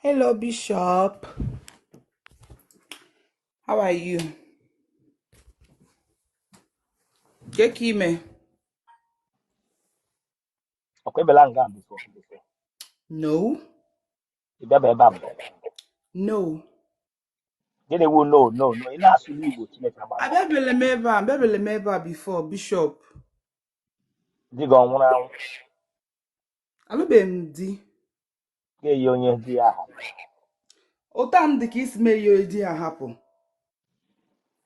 Hello, Bishop. How are you? Ke ka ime? Ọkwa ebela nga before? No. Ị bịaba ebe a mbụ? No. Gịnị wu no, no, no? Ị na-asụ n'Igbo, Chineke agbara ọkụ. Abịabele m ebe a, abịabele m ebe a before, Bishop. Di gị ọ nwụrụ anwụ? Alụbeghị m di. Ga-eyi onye di ya ahụ. Ụta m dị ka isi mee ya di ya hapụ.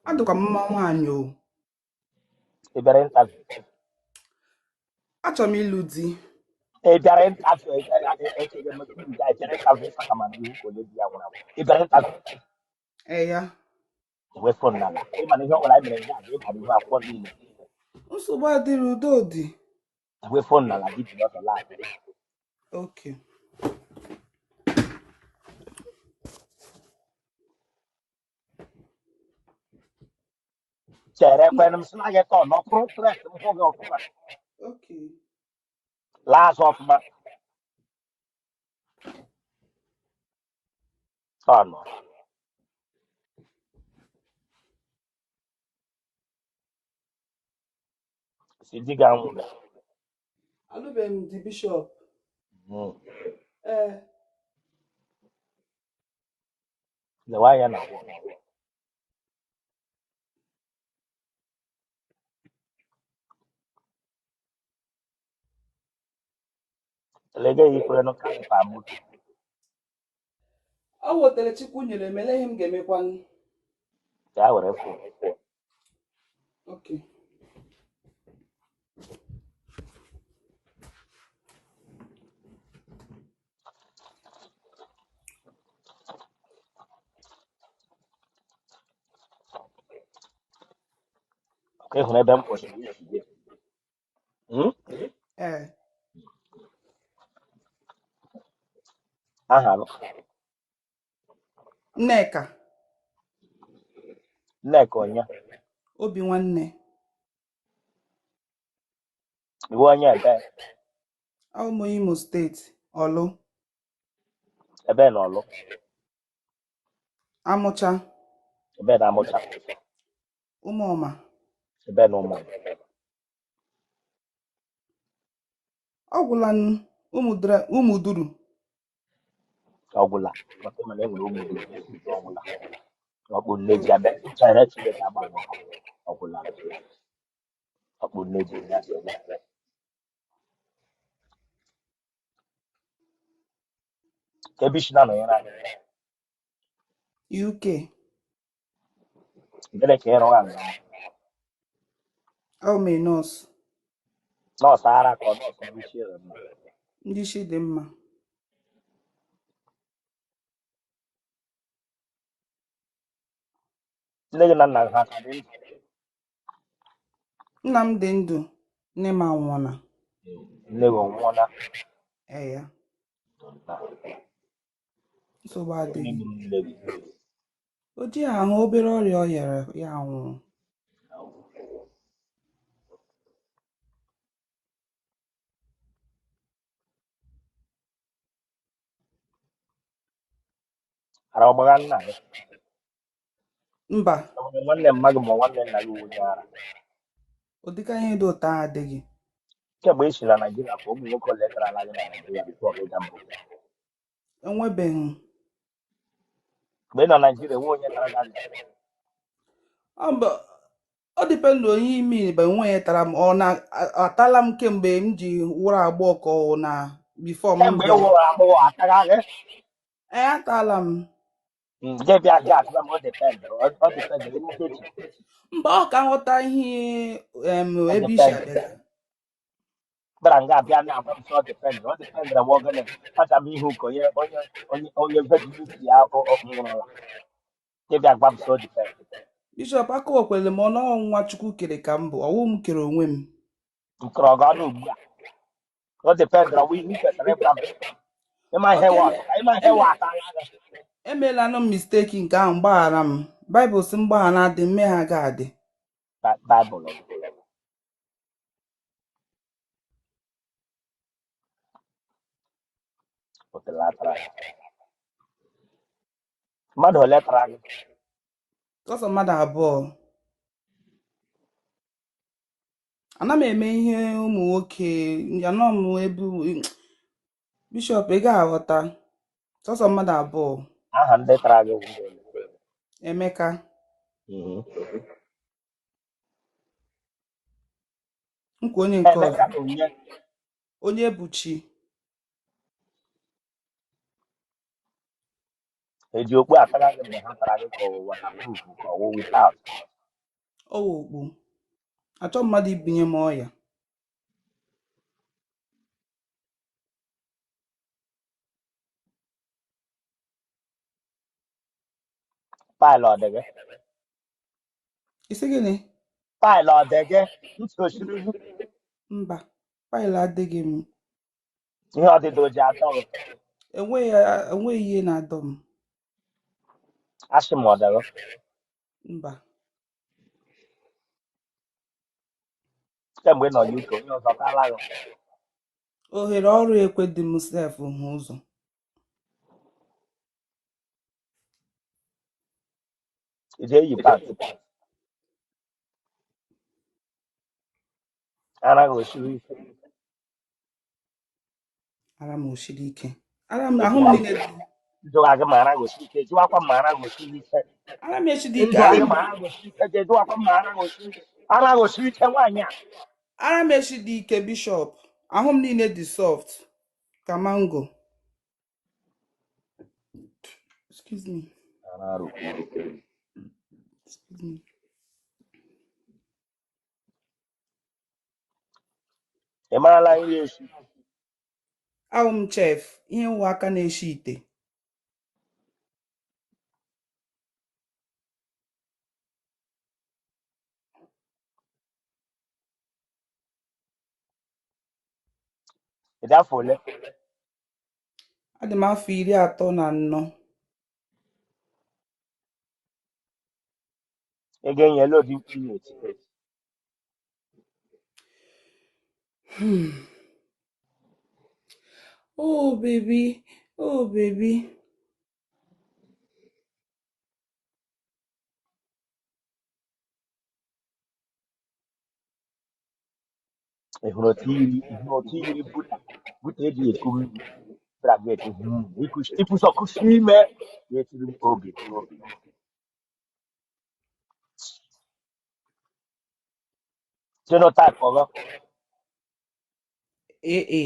Adịkwa m mma nwaanyị o. Ị bịara interview? Achọrọ m ịlụ di. Ị bịara interview? Echeghị m ị bịara interview ịsa kama na ihu ka onye di ya nwụrụ anwụ. Ị bịara interview? Ee ya. Uwe phone n'ala. Ị ma na ihe ọ bụla anyị mere nga bụ ịbara ihu akwụkwọ niile. Nsogbu adịrị, udo dị. Uwe phone n'ala gị ji ọtọ laa. Okay. Chere kwenụ m sị na gị tọọ n'ọkụrụ stress m hụ gị ọfụma. Okay. Laa azụ ọfụma. Tọọ nọ. Si di gị anwụrụ. Alụbeghị m di, Bishop. Ee. Lewe anya na wall. Elega ya ikwere nụ caliper moto. Ọ wetere Chukwu nyere m, ele ihe m ga-emekwanụ. Ya were phone. Okay. Ọkwa ị hụrụ ebe m kwụsịrị isi gị? Hmm? Ee. Aha m? Nneka. Nneka onye? Obi nwanne. Iwu onye ebe? Awụ m onye Imo State, Ọlụ. Ebe na Ọlụ? Amụcha. Ebe na Amụcha? Ụmụọma. Ebe na ụmụ? Ọ gwụla Ụmụduru. Ọ gwụla maka ịma na e nwere ụmụ duru ọ gwụla ọkpụ nne ji abịa chere Chineke agba n'ọkụ ọ gwụla ọkpụ nne ji ya ka ebe isi na-anọnyere anyị? UK. Gịnị ka ị rụgha nga? Awụ m a nọọsụ. Nọọsụ ara ka ọ nọọsụ ndị isi dị mma? Ndị isi dị mma. Nne gị na nna gị ha ka dị ndụ? Nna m dị ndụ, nne m anwụọla. Nne gị ọ nwụọla? Ee ya. Nsogbu Onye adịghị. gburu nne gị? O ji ahụ obere ọrịa ọ yara ya anwụrụ. Ara ọgbagha nna gị? Mba. Enwere nwanne mma gị ma ọ nwanne nna gị wụ onye ara? Ụdịka ihe dị ụtọ ahụ adịghị. Kemgbe ị si na Naịjirịa ka ụmụ nwoke ole tarala gị na Naịjirịa before gị gaa mbụ? Enwebeghị. Mgbe ị nọ Naịjirịa, enwe onye tara gị azụ? Ọ bụ ọ depend onye ime bụ nwa ya tara m, ọ na-atala m kemgbe m ji wụrụ agbọghọ ka ọ na before m Kemgbe ị bịara. wụrụ agbọghọ atagha gị? Ee, atala m. Gị bịa gị atụla m, ọ depend ọ depend iwu kechi. Mba, ọ ka nghọta ihe Ọ ebe isi depend abịa. Bịara nga abịa na-agwa m sị ọ depend ọ depend na ogene kacha m ihu ka onye onye onye onye virginity ya nwụrụla. Gị bịa gwa m sị ọ depend. Bishop, akọwakwere m ọnụ nwa Chukwu kere ka m bụ, ọwụ m kere onwe m. Nkọrọ gị ọnụ ugbu a, ọ depend na ihe ị kwesịrị ịgwa m ịma ihe Okay, wa ịma ihe wa atala gị. Emeelanụ m mistake nke ahụ, mgbaghara m. Baịbụl sị mgbaghara adị, mmehie aga adị. Baịbụl otelatara. Mmadụ ole tara gị? Sọsọ mmadụ abụọ. Ana m eme ihe ụmụ nwoke, anọ m ebe Bishọp, ị gaghị aghọta. Sọsọ mmadụ abụọ. Aha ndị tara gị wụ ndị ole? Emeka. Nkwa onye nke ọzọ. Emeka na onye? Onye bụ chi. Eji okpu atara gị mgbe ha tara gị ka ọ wụ waterproof ka ọ wụ without? Ọ wụ okpu. Achọ mmadụ ibunye m ọya. Pile ọ dị gị? Isi gịnị? Pile ọ dị gị? Ntị osiri gị? Mba, pile adịghị m. Ihe ọdịda o ji atọ gị? Enweghị ihe na-adọ m. Asị m ọ dị gị? Mba. Kemgbe ị nọ UK, onye ọzọ tala gị? Ohere ọrụ ekwedị m sef hụ ụzọ. Ị ji eyi pant? Ara gị osiri ike? Ara m osiri ike. Ara m ahụ m niile dị. Jụwa gị ma ara gị osiri ike, jụwakwa ma ara gị osiri ike. Ara m eshidi ike. Njụwa Ara gị m ma ara gị osiri ike, jụwakwa ma ara gị osiri ike. Ara gị osiri ike nwaanyị a. Ara m eshidi ike, Bishọp. Ahụ m niile dị soft ka mango. Excuse me. Ara rụkwuru. Excuse me. Ị marala nri esi? Ahụ m chef, ihe nwa aka na-eshi ite. Ị dị afọ ole? Adị m afọ 34. Ị ga-enyela ụdị mkpu ị na-eti? Oh baby, oh baby. Ị hụrụ otu yiri, ị hụrụ otu yiri buta buta eji eku mmiri bịara gị eti ikwụsọ kụsi ime ya etiri m obi obi. Genotype ọgọ? AA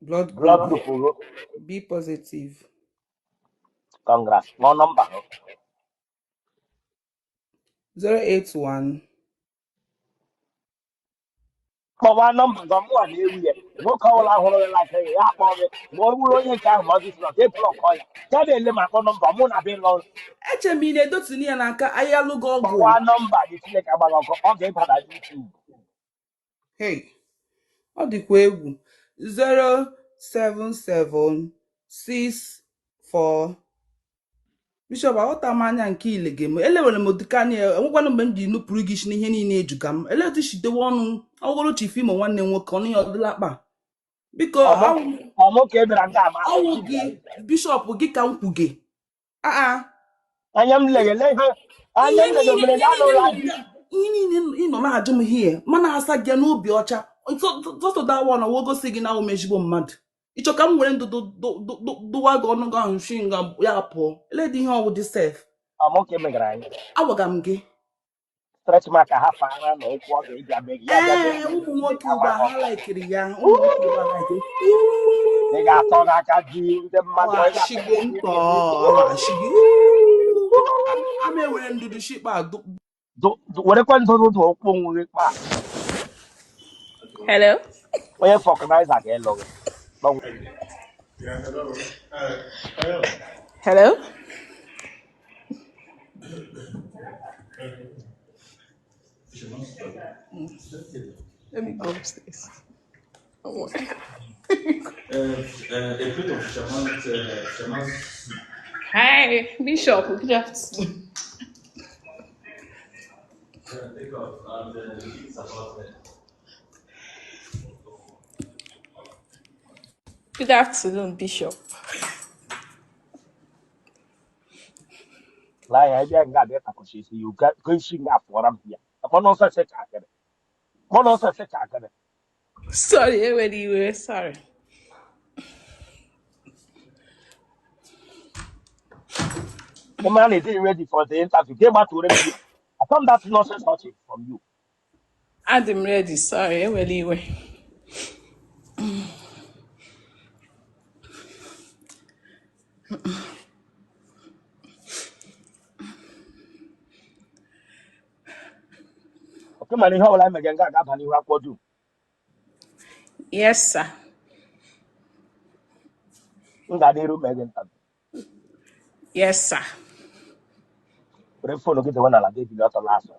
blood blood group. Group ọgọ? B positive. Congrats. Nọ nọmba gị. 081. Kpọwa nọmba gị, ọmụwa na-ewu ya. Nwoke ọbụla hụrụ gị like ya akpọ gị, ma ọ bụrụ onye nke ahụ ma ọ dị sịrọ ka ị block ya, ya na-ele ma akpọ nọmba mụ na be lọ. Eche m ị na-edotu ya n'aka ahịa lụgo ọgwụ. Kpọwa nọmba gị, Chineke agbara ọkụ, ọ ga-ịba na YouTube. Hey, ọ dịkwa egwu. 07764. Bishọp, aghọta m anya nke ilege m elewere m dịka anya enwekwana mgbe m ji nupụrụ gị isi n'ihe niile ejuga m ele otu si dewe ọnụ ọgwụrụ Chief Imo nwanne m nwoke ọnụ ya ọdịla akpa biko. Ọmụ ka ị bịara nke ama. Ọwụ gị Bishọp, gị ka m kwuge aa. Anya m leghele ihe anya m ihe leghe mere niile na alụla di. Ihe niile ị nọ na-ajụ m hie mana asa gị n'obi ọcha sọsọ dawa na wo gosi gị na awụ m ezigbo mmadụ. Ịchọ ka m were ndụ dụwa gị ọnụ gị ahụ nshi nga ya pụọ eledị ihe ọwụ dị sef. Ọmụ ka ị megara anyị. Agwaga m gị. Stretch mark ha fara na ụkwụ ọ ga-eji abịa gị ya bịa Ee, bịa. ụmụ nwoke ugbu a ha laikiri ya, ụmụ nwoke ugbu a laikiri. Ị ga-atọ n'aka di ndị mmadụ ị ga-atọ Ọwashigo ntọ ọwashigo ama ewere ndụdụ shikpa werekwa ndụdụ ụkwụ onwe gị kpa. Hello. Onye vulcanizer ka ịlụ gị. Hello. Let me go upstairs. Oh my. Hi, Bishop. Good afternoon. Good afternoon, Bishop. Lee anya ebe nga abịa takọchi isi ya uga go isi nga apụọra m ya akpọ nonsense ka akịrị kpọ nonsense ka akịrị. Sorry, ewela iwe. Sorry. Ị mara na ị dịghị ready for the interview, gị gbatuore m ya. Atọ m that nonsense talking from you. Adị m ready. Sorry, ewela iwe. Oke mana ihe ọbụla emege nga ga-aba n'ihu akwụkwọ dum. Yes, sir. M ga-adị iru mee gị interview. Yes, sir. Were phone gị dewe n'ala gị ebili ọtọ laa azụ.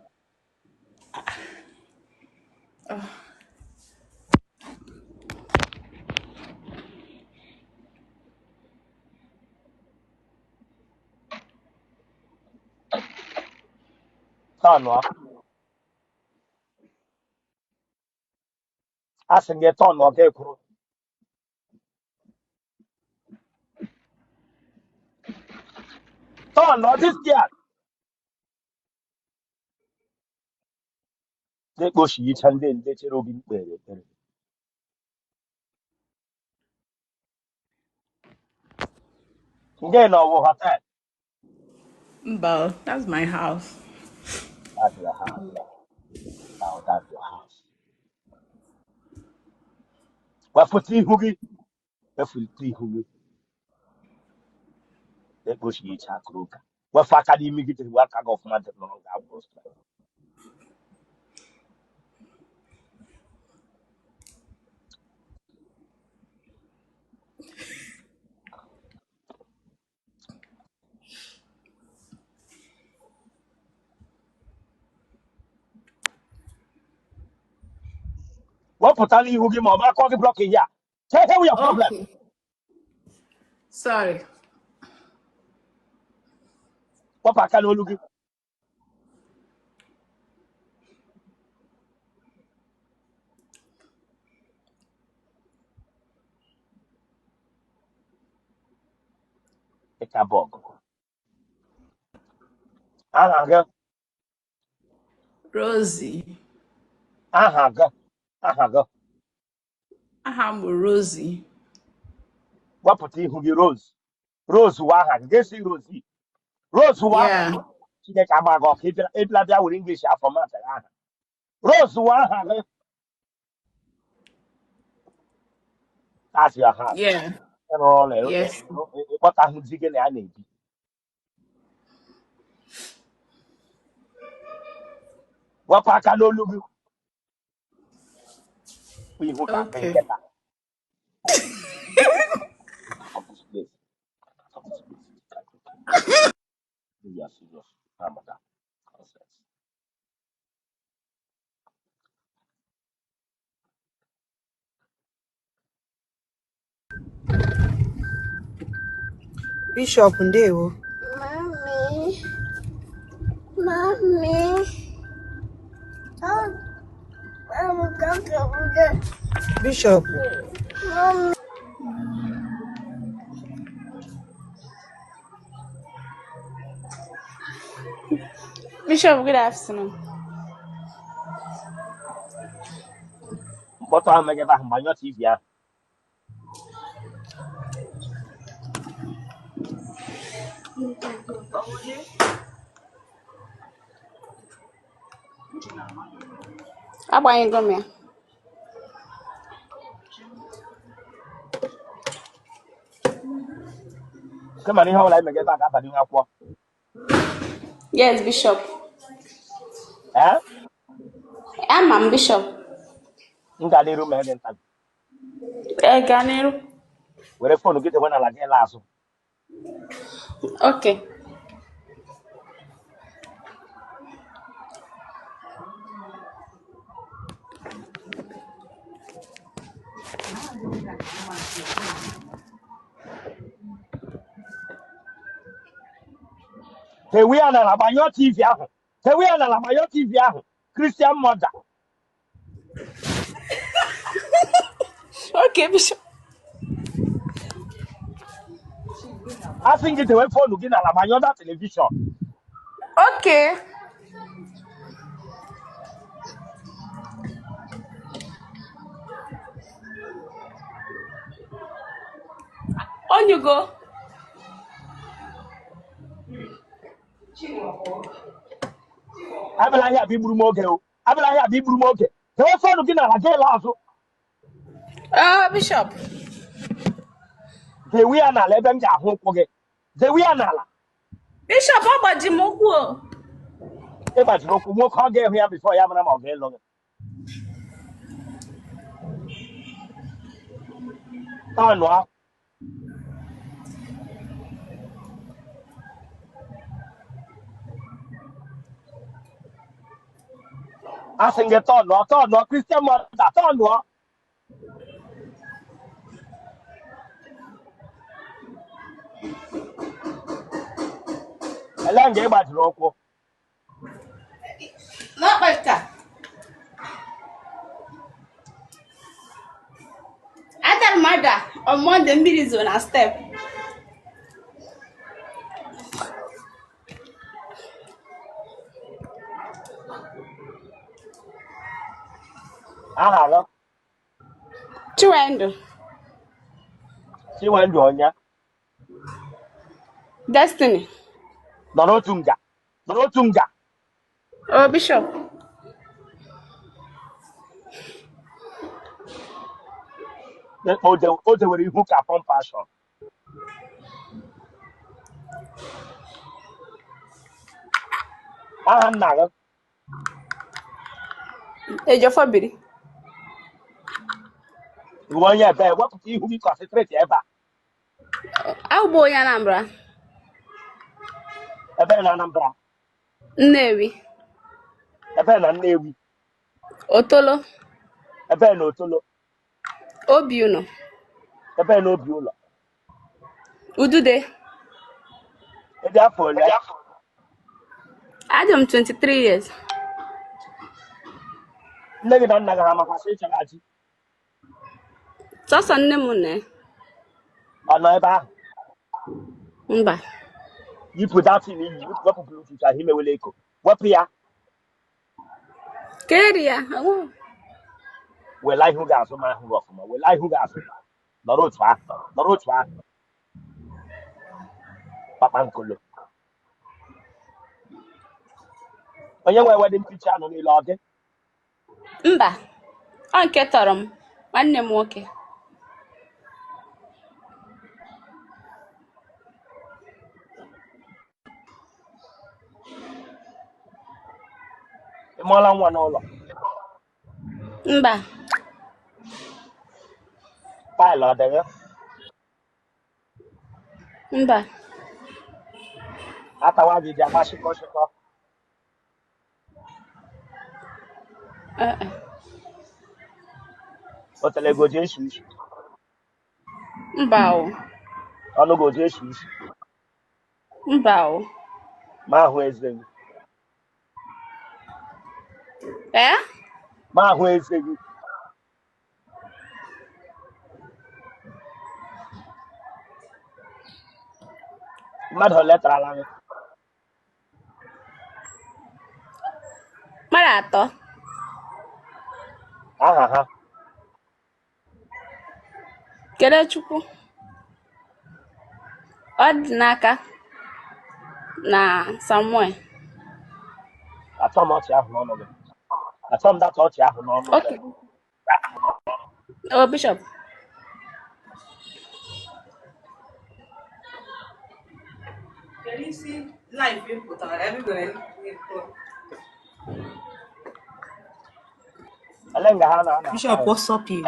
Tọnụọ. A sị gị tọnụọ gị kwuru. Tọnụọ this girl. Na-ekpochiyicha ndị ndị chere obi m kpere ekpere. Ndị na ọwụ hotel. Mba, that's my house. That's your house. Now that's your house. Wepụta ihu gị. Wepụta ihu gị. Na-ekpochiyicha akụrụ ụka. Wepụ aka n'imi gị jiri aka gị ọfụma dị nọrọ ga agwụ. Wepụta n'ihu gị ma ọ bụ akọ gị block here. Take away your problem. Okay. Sorry. Wepụ aka n'olu gị. Ịka bọgụ. Aha gị. Rosie. Aha gị. Aha gị. Aha m bụ Rosie. Wepụta ihu gị Rose. Rose wụ aha gị. Ga-esi Rosie. Rose wụ aha Yeah. gị. Chineke agba gị ọkụ ịbịara bịa were English afọ mata aha. Rose wụ aha gị. That's your house. Yeah. Ịrụ ụlọ Yes. ịkpọta ahụ di gị na ya na-ebi. Wepụ aka n'olu gị. Ihu ka nke Okay. nkịta. Out of this place. Out of this place. You are serious. Amada. Nonsense. Bishop ndewo. Mommy, mommy, oh, I'm going to Bishop. Mommy. Bishop, good afternoon. Mkpọtụ ahụ megebe ahụ gbanyụọ TV ahụ. Agbanyego m ya. Kama na ihe ọbụla emegebe a ga-aba n'ihu akwụkwọ. Yes, Bishop. Ee? Ama m Bishop. M gaa n'iru mee gị interview. Ee, gaa n'iru. Were phone gị dewe n'ala gị laa azụ. Okay. Tewe ya n'ala gbanyụọ TV ahụ. Tewe ya n'ala gbanyụọ TV ahụ. Christian mother. Okay, Bishop. Asị gị tewe phone gị n'ala gbanyụọ that television. Okay. Onyugo. Abịala ahịa abịa igburu m oge o. Abịala ahịa abịa igburu m oge. Dewe phone gị n'ala gị laa azụ. Ah, Bishop. Dewe ya n'ala ebe m ga-ahụ ụkwụ gị. Dewe ya n'ala. Bishop, ọ gbaji m ụkwụ o. Ị gbajiri ụkwụ nwoke ọ ga-ehụ ya before ya mara ma ọ ga-ịlụ gị. Tọnụọ. Asị m gị tọnụọ tọnụọ Christian mother tọnụọ. Ele nga ị gbajiri ụkwụ. N'ọkpa nke a. Adara m ada on Monday mmiri zo na step. Aha gị? Chinwendu. Chinwendu onye? Destiny. Nọrọ otu nga. Nọrọ otu nga. Oh, Bishop. O dewere ihu ka pump action. Aha nna gị? Ejiofor biri. Ị wụ onye ebe wepụta ihu gị concentrate ebe a. Abụ m onye Anambra. Ebe na Anambra? Nnewi. Ebe na Nnewi? Otolo. Ebe na Otolo? Obiụnọ. Ebe na Obiụlọ? Udude. Ị dị afọ ole? Adị m 23 years. Nne gị na nna gị ha makwa sị ị chọga di? Sọsọ nne m na. Ọ nọ ebe ahụ? Mba. Yipụ that thing i yi, wepụ Bluetooth ahụ imewele eko. Wepụ ya. Keri ya. Wela ihu gị azụ ma ahụ gị ọfụma. Wela ihu gị azụ. Nọrọ otu ahụ. Nọrọ otu ahụ. Kpakpankolo. Onye nwe wedding picture anọ niile ọ gị? Mba. Ọ nke tọrọ m, nwanne m nwoke. Ị mụọla nwa n'ụlọ? Mba. Pile ọ dị gị? Mba. Atawa gị ji agba shịkọ shịkọ. Ee e. Otele gị o ji esi isi? Mba o. Ọnụ gị o ji esi isi? Mba o. Ma ahụ eze gị. Ee? Ma ahụ eze gị. Mmadụ ole tarala gị? Mmadụ atọ. Aha ha? Kelechukwu, Ọdịnaka na Samuel. Achọ m ọchị ahụ n'ọnụ gị. Achọ m that ọchị ahụ n'ọnụ gị. Okay. Oh, Bishop. Can you see life ị pụtara everywhere? Ele nga ha na-ana ata Bishop, ya. what's up you?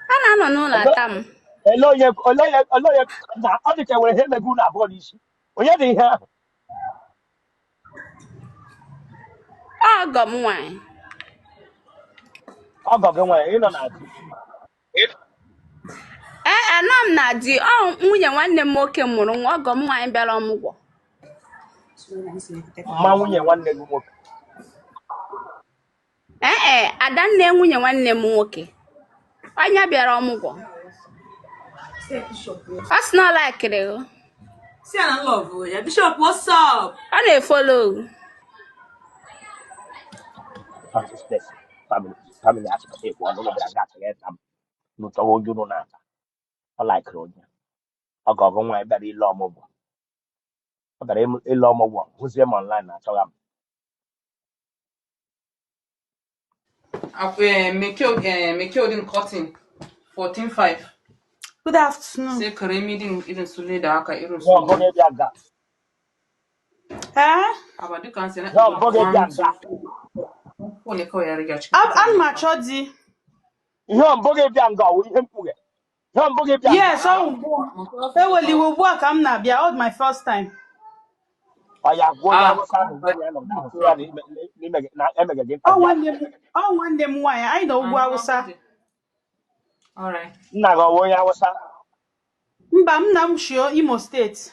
Ha na-anọ n'ụlọ ata m. Ele onye ele onye ele onye na ọ dị ka enwere ihe emego unu abụọ n'isi. Onye dị ihe ahụ? Ọgọ m nwaanyị. Ọgọ gị nwaanyị ị nọ na di. Ee, anọ m na di. Ọ nwunye nwanne m nwoke mụrụ nwa, ọgọ m nwaanyị bịara ọmụgwọ. Mma nwunye nwanne gị nwoke. Ee e, adanne nwunye nwanne m nwoke. Onye bịara ọmụgwọ. Ọ sị na ọ laikiri gị. Si ya na love ya. Bishop, what's up? Ọ na-efollow. Francis Blessing family family achịkọta ekwu ọnụ ụlọ bịara ga-achọghị ịta m n'ụtọwa onye unu na-ata ọ laikiri onye ọgọ ọgụ nwaanyị bịara ile ọmụgwọ ọ bịara ile ọmụgwọ hụzie m online na achọgha m. Mai kyau din cotton 14.5. Good afternoon. Sai karami din irin su leda haka irin Ihe su ọbụghị bịa nga. Eh? aba dukan sai na Ihe ọbụghị bịa 1 nga. 2 3 ko ne kawai ya rage a cikin Ana m achọ di. Ihe ọbụghị bịa nga ọwụ ihe mkpughe. Ihe ọbụghị bịa nga. Yes, ọ ugbu a. Eweliwe ugbu a ka m na-abịa. All my first time. Ọ ya gwa onye Ah, Awụsa ahụ gwa ya nọ ahụ sị ya na na emege gị Ọ interview. nwanne m nwaanyị. Anyị nọ ugwu ah, Awụsa. All right. Nna gị ọwụ onye Awụsa? Mba, nna m shi Imo State.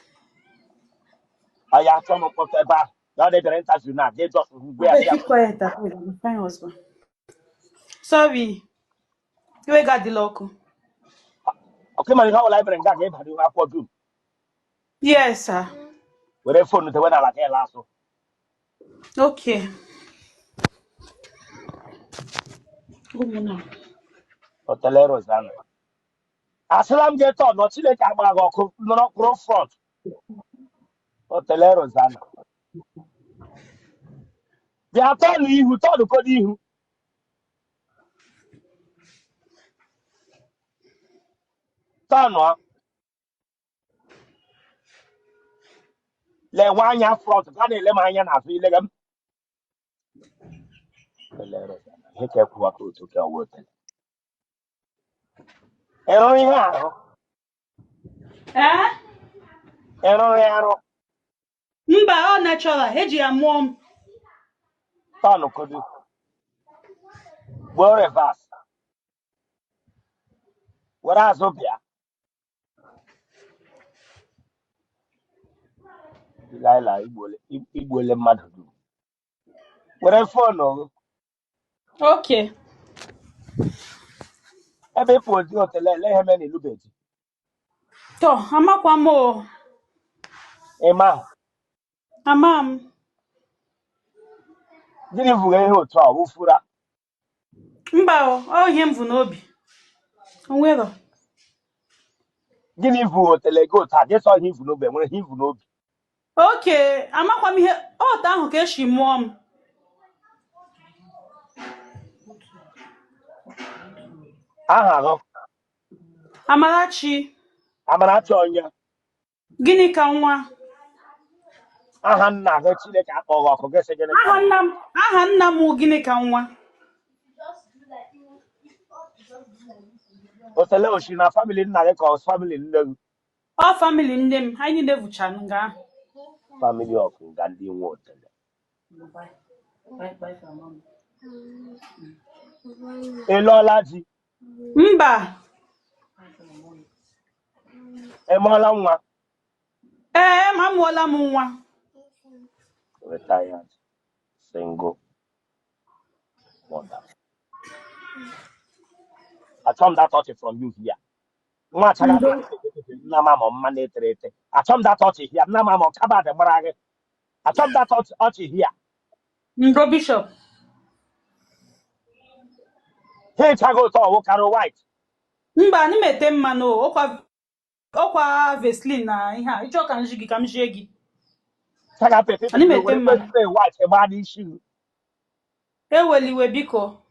Ọ ya achọ m mkpọtụ ebe ahụ na ọ na-ebịara interview na gị just gwa ya Abeg, sị ya keep quiet, abeg. I'm a fine husband. Sorry. Iwe gị adịla ọkụ. Ọkụ ịmara ihe ọbụla ebere nga ga-ịba n'ihu akwụkwọ dum. Yes, sir. Were phone tewe n'ala ka ịla asụ. Okay. Ụmụnna. Otele Rosanna, asịla m gị tọọ nọ Chineke agbara gị ọkụ nọrọ kwụrụ front. Otele Rosanna, bịa tọọnụ ihu, tọọnụ kodo ihu, tọọnụ lewe anya front, ga na-ele m anya n'azụ ilega m. Otele Rosanna, ihe ka ekwuwa ka otu ka ọwa otele ịrụrụ ihe ahụ. Eh? Ịrụrụ ya arụ? Mba, ọ natural. Eji ya mụọ m. Tọọnụ kodo, gbuo reverse, were azụ bịa. Delilah, igbuole mmadụ dum. Were phone. Okay. Ebe ịpụ ozi otele ele ihe mere na ilubeji. To, amakwa m o. Ịma? Ama m. Gịnị vụrụ ihe otu a wụfura? Mba o, ọ ihe m bụ n'obi. Onwero. Gịnị vụ otele gị otu a gị sọ ihe ivu n'obi? Enwere ihe ivu n'obi? Okay, amakwa m ihe otu ahụ ka esi mụọ m. Aha gị? Amarachi. Amarachi onye? Gịnị ka nwa? Aha nna gị, Chineke akpọghị ọkụ gị sị gịnị ka Aha nwa? nna m, aha nna m wụ gịnị ka nwa? Otele oshi na family nna gị ka ọ family nne gị? Ọ family nne m, anyị niile vụcha nga ahụ. Family of nga ndị nwe otele. Bye. Bye bye for mom. Ị lụọla di? Mba. Ị mụọla nwa? Ee, ma amụọla m nwa. Retired single mother. Achọ m that touch from you here. Nwa achaga. Ndo. Nna m ama mma na-etere ete. Achọ m that touch here. Nna m ama kabad gbara gị. Achọ m that touch here. Ndo, Bishop. Ha ịchaghị ụtọ ọwụ karụ white. Mba, anyị m ete mmanụ o. Ọkwa Vaseline na ihe a. Ịchọ ka m ji gị ka m jie gị. Chaga pepe. Anyị m ete Were mmanụ. spray white gbaa n'isi gị. Eweliwe, biko.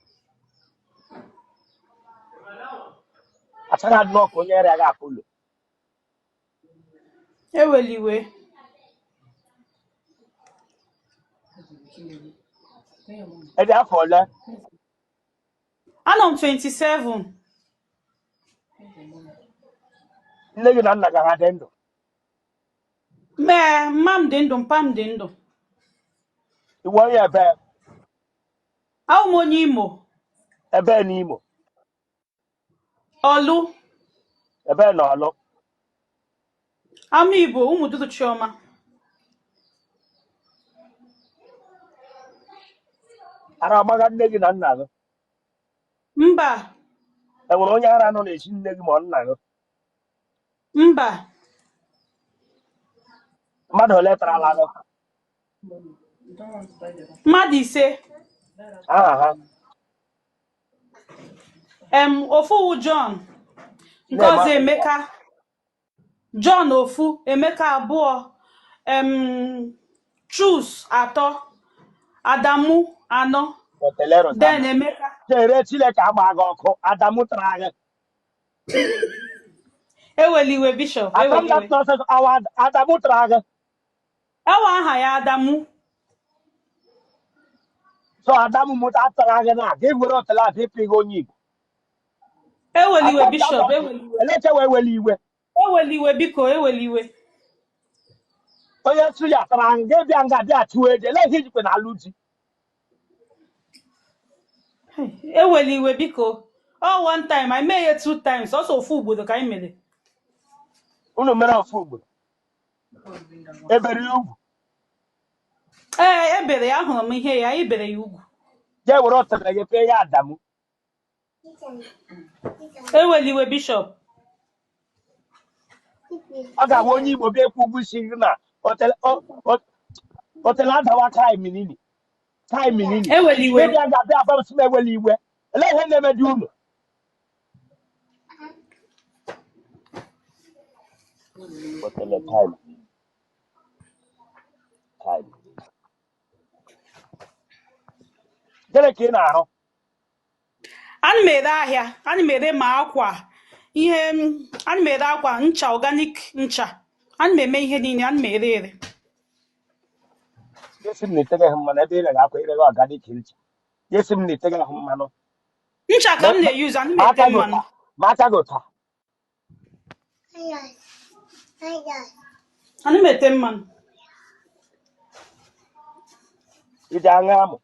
Achaghị nnọọ ka onye ọrịa gị Apollo. Eweliwe. Ị dị afọ ole? Anọ m 27. Nne gị na nna gị ha dị ndụ? Mee, mma m dị ndụ, mpa m dị ndụ. Iwe onye ebe? Ahụ m onye Imo. Ebe n'Imo? Ọlụ. Ebe na Ọlụ? Ama Igbo, Ụmụdụdụ Chioma. Ara ọgbaga nne gị na nna gị? Mba. Enwere onye ara nọ n'ezi nne gị ma ọ nna gị? Mba. Mmadụ ole tarala gị? Mmadụ 5. Aha ha? Ofu wụ John, nke Na-eme ọzọ Emeka. John ofu, Emeka abụọ, Chus atọ, Adamu anọ, Otele then Rosanna. Emeka. Chere, Chineke agba gị ọkụ. Adamu tara gị. Ewela iwe, Bishop, Atam ewela that iwe. nonsense. Awa Adamu tara gị. Awa aha ya Adamu. So Adamu mụta tara gị na gị were otele abịa ịpị gị onye Igbo. Ewela iwe, Atam that Bishop, nonsense. ewela iwe. Eleche wee wele iwe. Ewela iwe, biko, ewela iwe. Onye suya tara gị gị bịa nga bịa chụọ eje. Ele ihe ijikwa na alụ di. Hey, ewela iwe, biko. Ọ one time, anyị mee ya two times, ọsọ ofu ugboro ka anyị mere. Unu mere ofu ugboro. Ebere ya ugwu. Ee, ebere ya, ahụrụ m ihe ya, anyị bere ya ugwu. Jee were otele gị pee ya Adamu. Ewela iwe, Bishop. Ọ ga-abụ onye Igbo bịa ekwu ụgwọ isi gị na otele otele adawa kai minini kai minini. Ewela iwe. Gị bịa ga-abịa agwa m sị m ewela iwe. Elee ihe na-eme di unu? Otele kai kai. Gịnị ka ị na-arụ? Ana m ere ahịa, ana m ere ma akwa, ihe ana m ere akwa, ncha, organic ncha, ana m eme ihe niile, ana m ere ere. Esi m na iteghị ahụ mmanụ ebe ị rere akwa, ị rere organic ncha. Esi m na iteghị ahụ mmanụ. Ncha ka m na-eyuzu, ana m Ma ete aka gị mmanụ. ụta, ma aka gị ụta. Ana m ete mmanụ. Iji aṅụ amụ?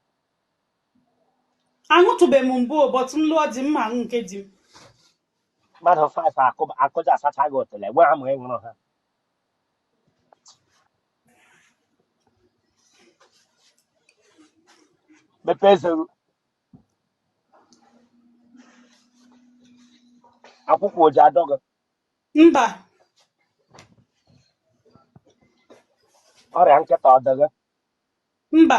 Aṅụtụbeghị m mbụ, but m lụọ di m ma aṅụ nke di m. Mmadụ 5 akụ akụja asacha gị otele nwe amụ ị ṅụrụ ha. Mepee eze gị. Akwụkwọ oji adọ gị? Mba. Ọrịa nkịta ọ dị gị? Mba.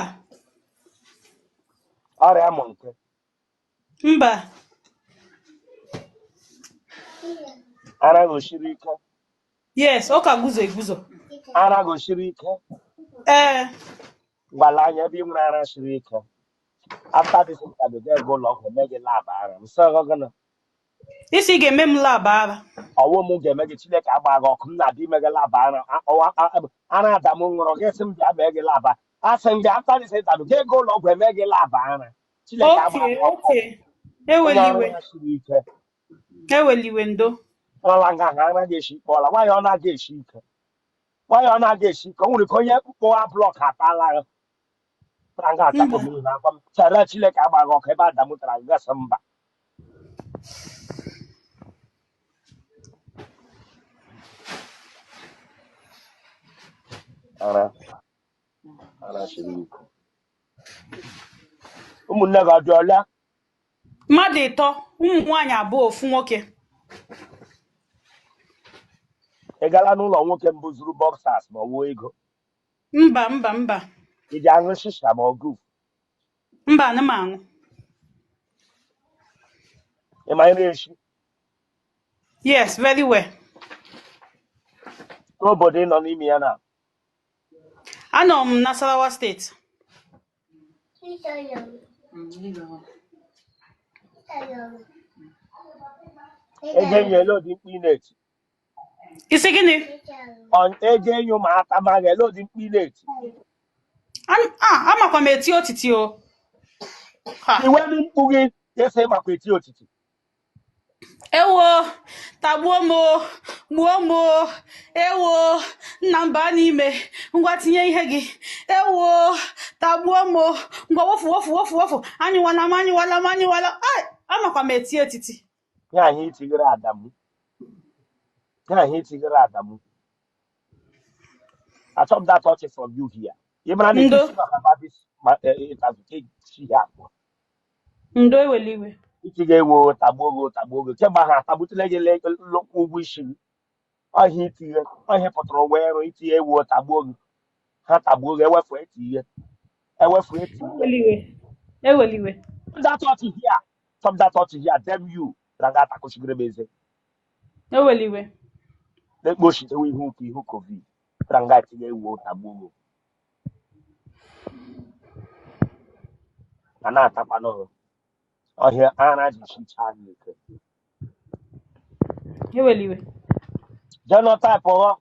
Ọrịa amụ nke? Mba. Ara gị osiri ike? Yes, ọ ka guzo eguzo. Ara gị osiri ike? Ee. Gwala anya ebe ị nwere ara siri ike. After this interview, ga ego ụlọ ọgwụ eme gị lab ara m sị gị gịnị? Ị sị ị ga-eme m lab ara. Ọwụ m ga-eme gị. Chineke agba gị ọkụ. M na-abịa ime gị lab ara. Ara Adamu ṅụrụ gị sị m bịa mee gị lab. Asị m gị, after this interview, ga ego ụlọ ọgwụ eme gị lab ara. Chineke agba Okay, gị ọkụ. okay. Onye Ewela ara iwe. ya siri ike. Ewela iwe, ndo. Ọla nga ahụ ara ga-esi ike ọla nwaanyị ọ na-aga esi ike, nwaanyị ọ na-aga esi ike. O nwere ka onye kpụwa block atala gị tara nga atakọ Mba. mmiri na agwa m chere. Chineke agba gị ọkụ ebe Adamu tara gị gasị mba. Ara ara siri ike. Ụmụnne gị ọ dị ole? Mmadụ 3, ụmụ nwaanyị abụọ, ofu nwoke. Ị gala n'ụlọ nwoke mbụ zuru boxers ma ọ wụọ ego? Mba, mba, mba. Ị ji aṅụ shisha ma ọ guf? Mba, ana m aṅụ. Ị ma nri esi? Yes, very well. N'obodo ị nọ n'ime ya na? Anọ m Nasarawa State. Ego enyo ele ụdị mkpu ị na-eti? Ị sị gịnị? Ego enyo ma ata ma ga ele ụdị mkpu ị na-eti? Amakwa m eti otiti o. Ha. Iwe ndị mkpu gị esi makwa eti otiti. Ewo, tagbuo m o, gbuo m o, ewo, nna m baa n'ime, ngwa tinye ihe gị, ewo, tagbuo m o, ngwa wofu wofu wofu wofu, anyụwala m, anyụwala m, anyụwala. Ai, amakwa m eti etiti. Nye anyị itigere Adamu, nye anyị itigere Adamu. Achọ m that touch from you here. Ị mara na Ndo. isi maka this interview ka esi ya abụọ. Ndo, ewela iwe. Iti ga-ewo tagbuo gị, tagbuo gị kemgbe ahụ atagbutela gị lụkwụ ụgwọ isi gị. Ọhịa itinye ọhịa pụtara ụwa ịrụ itinye ewu tagbuo gị ha tagbuo gị ewefu eti ihe ewefu eti ihe. Eweliwe. Eweliwe. Stop that touch here. Stop that touch here. Damn you. Raga atakoshigere m eze. Eweliwe. Na-ekpochitewe ihu ka ihu covid. Ranga etinye ewu tagbuo gị. A na-atakwanụ gị. Ọhịa ara ji chichaa gị ike. Eweliwe. Genotype ghọ.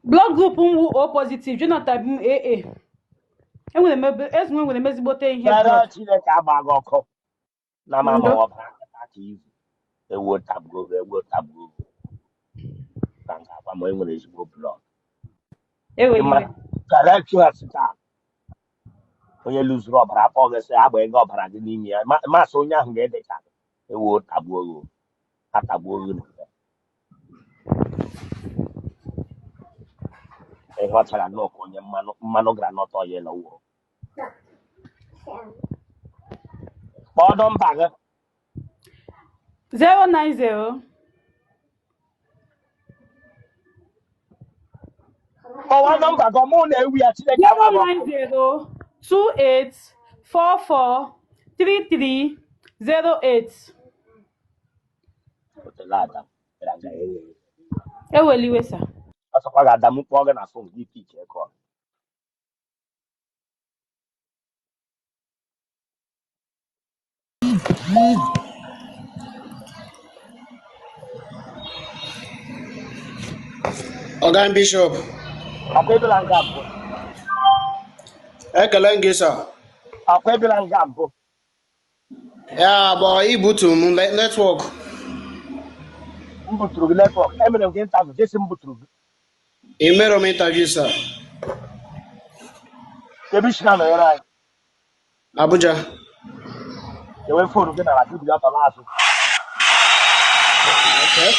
Blood group m wụ O positive, genotype m AA. Enwere m ebe ezinwe nwere m ezigbote ihe Bịara blood. Chineke agba gị ọkụ na ma ma Ndo. ọbara nkịta ka ivu. Ewu tagbuo gị, ewu tagbuo gị. Ranga agwa m enwere ezigbo blood. Ị Eweliwe. mara correct you taa. Onye lụzuru ọbara afọ gị sị agba ego ọbara gị n'ime ya. Masị onye ahụ ga-edecha gị. Ewu tagbuo gị. Atagbuo gị n'ụwa. Ihe ọ chara nnọọ ka onye mmanụ mmanụ groundnut oil wụrụ. Kpọọ nọmba gị. 090. Kpọwa nọmba gị ọmụ na-ewu ya Chineke agba gị ọkụ. 090 28 44 33 08. Otele Adam bịara nga enye gị. Eweliwe sir. Ọ sọkwa gị Adam kpọọ gị na phone gị pick call. Ọga Bishop, Akwa ebela nga mbụ. ekele m gị sir. Akwa ebela nga mbụ. Ya bụ ibutu m network. M buturu gị network. Emere m gị interview jesi m buturu gị. Ị mere m interview sir. Ebe isi na-anọnyere anyị. Abuja. Ewe phone gị nara gị bụ ya tọrọ azụ. Okay.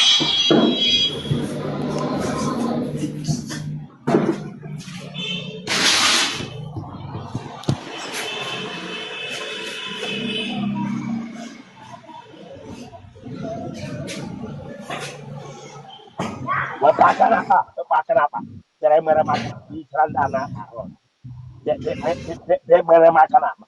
Wepụ aka n'akpa. Wepụ aka n'akpa. Bịara emere m aka. Ichara ndị a na-akpa ahụ. Bịa emere m aka n'akpa.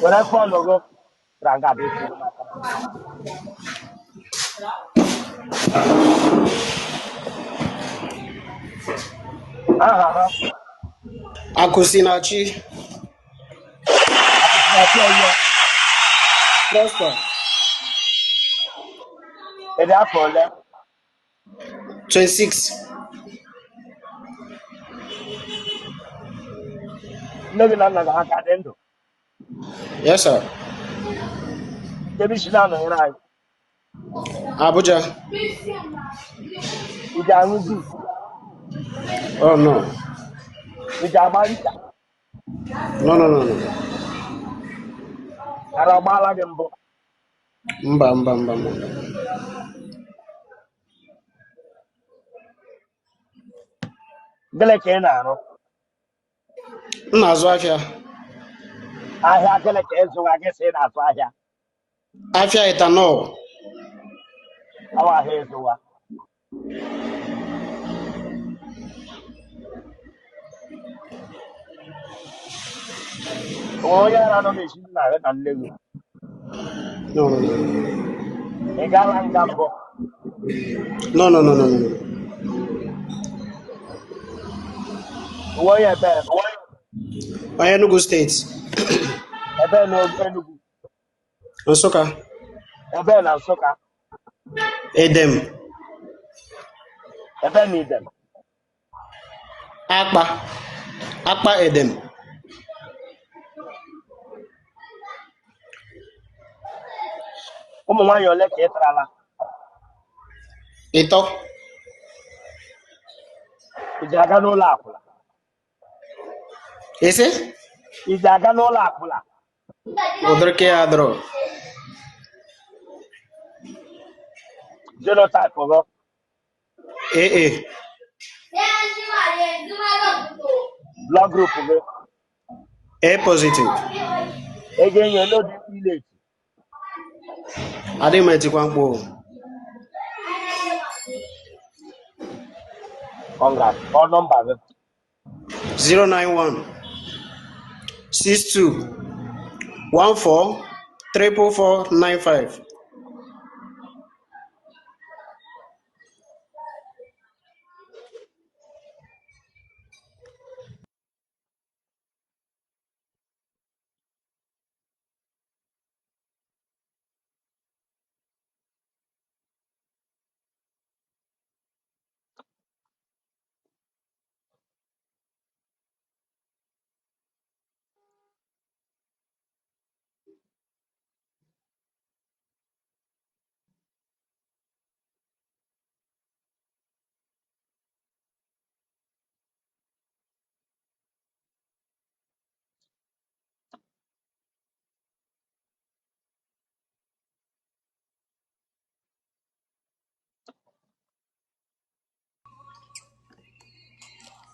Were phone gị. Bịara nga abịa etinye m aka. Aha ha. Akụsinachi. Akụsinachi onye. Prosper. Ị dị afọ ole? 26. Nne gị na nna gị ha ka dị ndụ? Yes sir. Ebe isi na-anọnyere anyị. Abuja. Ị ga-aṅụ juice? Oh no. Ị ga-agba ncha? No no no no. Ara ọgbaala gị mbụ? Mba mba mba mba. Gịnị ka ị na-arụ? M na-azụ ahịa. Ahịa gịnị ka ị zụga gị sị ị na-azụ ahịa? Afịa ethanol. Awa ahịa ịzụwa. O nwere onye ara nọ n'ezi nna gị na nne gị? No no no. Ị gaala nga mbụ? No no no no no. O nwere onye ebe? Onye Enugu steeti. Ebe na Enugu? Nsụka. Ebe na Nsụka? Edem. Ebe na Idem? Akpa. Akpa Edem. Ụmụ nwaanyị ole ka ị tarala? Ịtọ. Ị ji aga n'ụlọ akwụna? Isi? Ị ji aga n'ụlọ akwụna? Ụdịrị ka ya adịrọ. Genotype gị? AA. Blood group gị? A positive. Ego enyi ole ụdị mkpu ị na-eti? Adịghị m etikwa mkpu o. Congrats. Kpọọ nọmba gị. 091 62 14 444 95.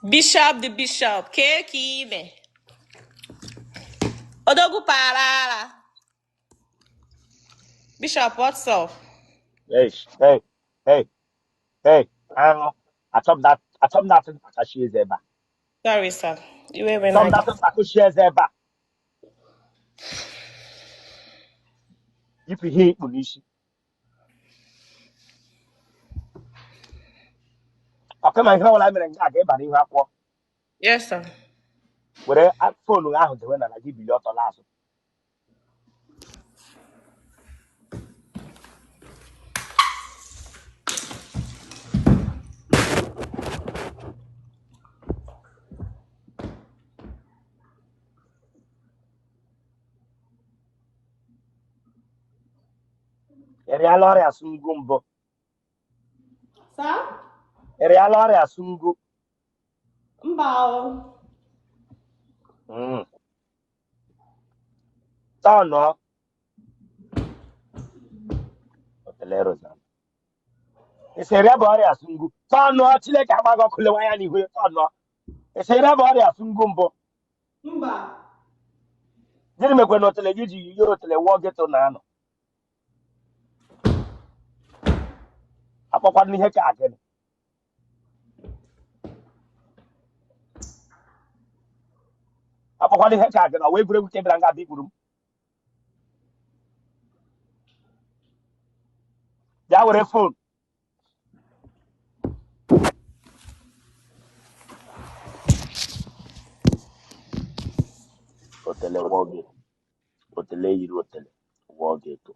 Bishop the Bishop, kee ka ime. Odogwu para ara. Bishop, what's up? Hey, hey, hey, hey, aṅụ. Achọ m that achọ m that mkpakashi eze ebe a. Sorry, sir. Iwe Achọ wena m gị. that mkpakashi eze ebe a. Yipụ ihe i kpu n'isi. Ọka ma ihe ọbụla mere nke a ga-ịba n'ihu akwụkwọ. Yes, sir. Were foonu ahụ dewe n'ala gị bilie ọtọ laa azụ. Ị rịala ọrịa sungu mbụ? Sir? Ị rịala ọrịa sungu? Mba o. Tọnụọ. Otele Rosanna. Ị sịrị ya bụ ọrịa sungu. Tọnụọ Chineke agba gị ọkụ lewe anya n'ihu ya tọnụọ. Ị sịrị ya bụ ọrịa sungu mbụ. Mba. Gịnị mekwe na otele gị ji yiyi otele wụọ geto na anọ? Akpọkwana ihe ka gịnị? Akpọkwana ihe ka gịnị? Ọ wụ egwuregwu ka ị bịara nga abịa igburu m. Bịa were phone. Otele wụọ geto. Otele yiri otele wụọ geto.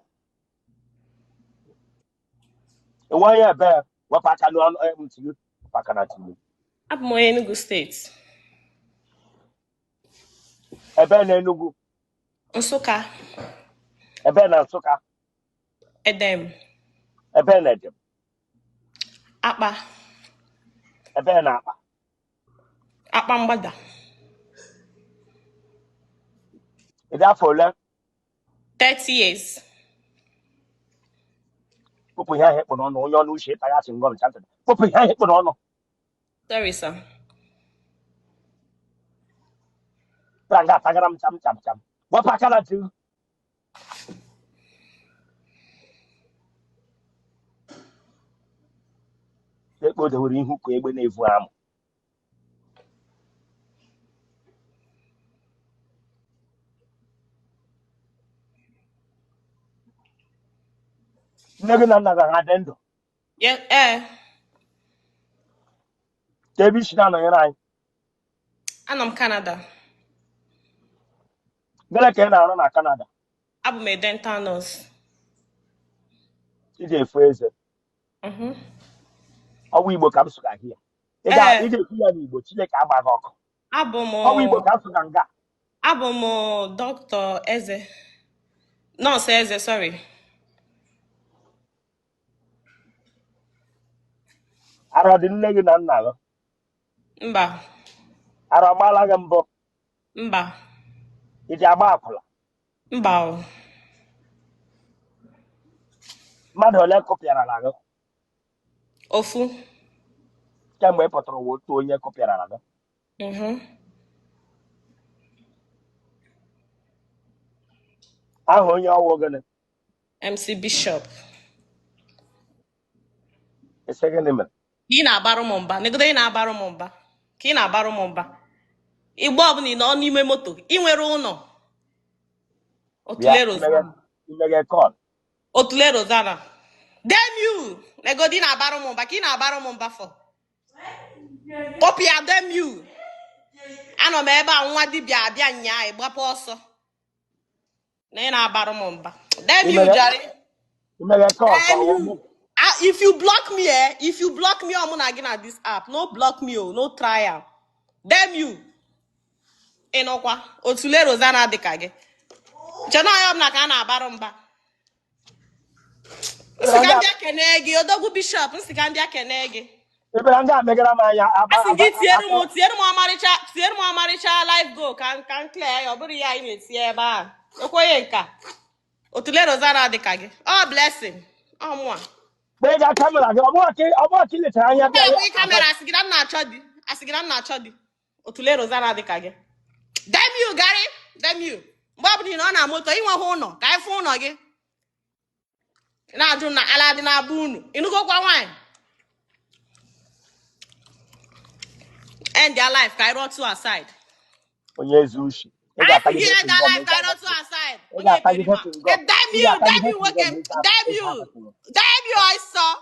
Ị wụ onye ebe wepụ aka n'ọnụ ntị gị wepụ aka na ntị gị. Abụ m onye Enugu steeti. Ebe na Enugu? Nsụka. Ebe na Nsụka? Edem. Ebe na Edem? Akpa. Ebe na Akpa? Akpa Mgbada. Ị dị afọ ole? 30 years. Kpụpụ ihe ahụ ị kpụ n'ọnụ onye ọnụ uche ịta ya chịngọm chantị. Kpụpụ ihe ahụ ị kpụ n'ọnụ. Sorry, sir. Bịara nga atagara m cham cham cham. Wepụ aka na ntị gị. Ekpe o dewere ihu ka egbe na-evu amụ. Nne gị na nna gị ha dị ndụ? Yeah, eh. Ka ebe i si na-anọnyere anyị? Anọ m Canada. Gịnị ka ị na-arụ na Canada? Abụ m a dental nurse. Ị ga-efo eze. Ọ wụ Igbo ka m sụga gị ya. Ị ga-ekwu ya n'Igbo, Chineke agba gị ọkụ. Abụ m Ọ wụ Igbo ka m sụga nga. Abụ m dọkịta eze. Nọọsụ eze, sorry. Ara dị nne gị na nna gị? Mba. Ara agbaala gị mbụ? Mba. Ị ji agba akwụla? Mba o. Mmadụ ole kụpịarala gị? Ofu. Kemgbe ị pụtara ụwa otu onye kụpịarala gị? Mhm. Aha onye ọwụ gịnị? MC Bishop. Ese gịnị mere? Ị na-abara m mba, negodo ị na-abara m mba, ka ị na-abara m mba. Igbe ọbụla ị nọ n'ime moto, ị nwere ụlọ. Bịa, Otule Rosanna. Imeghe call. Otule Rosanna. Damn you! Negodo ị na-abara m mba, ka ị na-abara m mba for. Kpọpụ ya, damn you! Anọ m ebe a nwa dibịa abịa nyaa ịgbapụ ọsọ. Na ị na-abara m mba. Damn you, Jerry. Imeghe call ka Damn ọwụ you. mụ. Ah, if you block me, eh? If you block me, I'm gonna get this app. No block me, oh, no trial. Damn you. Ịnụkwa otule Rosanna dị ka gị. Nche na onye ọbụla ka a na-abara mba. Nsị ka m bịa kenee gị, odogwu bishọp, nsị ka m bịa kenee gị. Ebere ndị a megara m anya A sị gị tinyere m ọmarịcha live goal ka m clear ya, ọ bụrụ ya anyị na-etinye ebe a. Ekwenye nka. Otule Rosanna dị ka gị. Ọ blessing. Ọ mụa. Gbega camera gị, ọ bụrụ ka ị lechara anya bịa. Enweghị camera, asị gị na m na-achọ di. Asị gị na m na-achọ di. Otule Rosanna dị ka gị. Damn you, Gary. Damn you. Mgbe ọbụla ị nọ na moto, ị nweghị ụlọ, ka anyị fụ ụlọ gị. Ị na-ajụ na ala dị na-abụ unu. Ịnụgokwa nwaanyị. End their life ka anyị rụọ two aside. Onye ezi ushi. Ị Anyị sị ga-atagide gị end their chewing gum, life ị ka anyị rụọ two ga-ata aside. ị Onye ga-atagide ekperima. chewing gum. Damn Ị you, ga-atagide damn you chewing nwoke. gum, ị Damn you. ga-ata Damn you, I saw.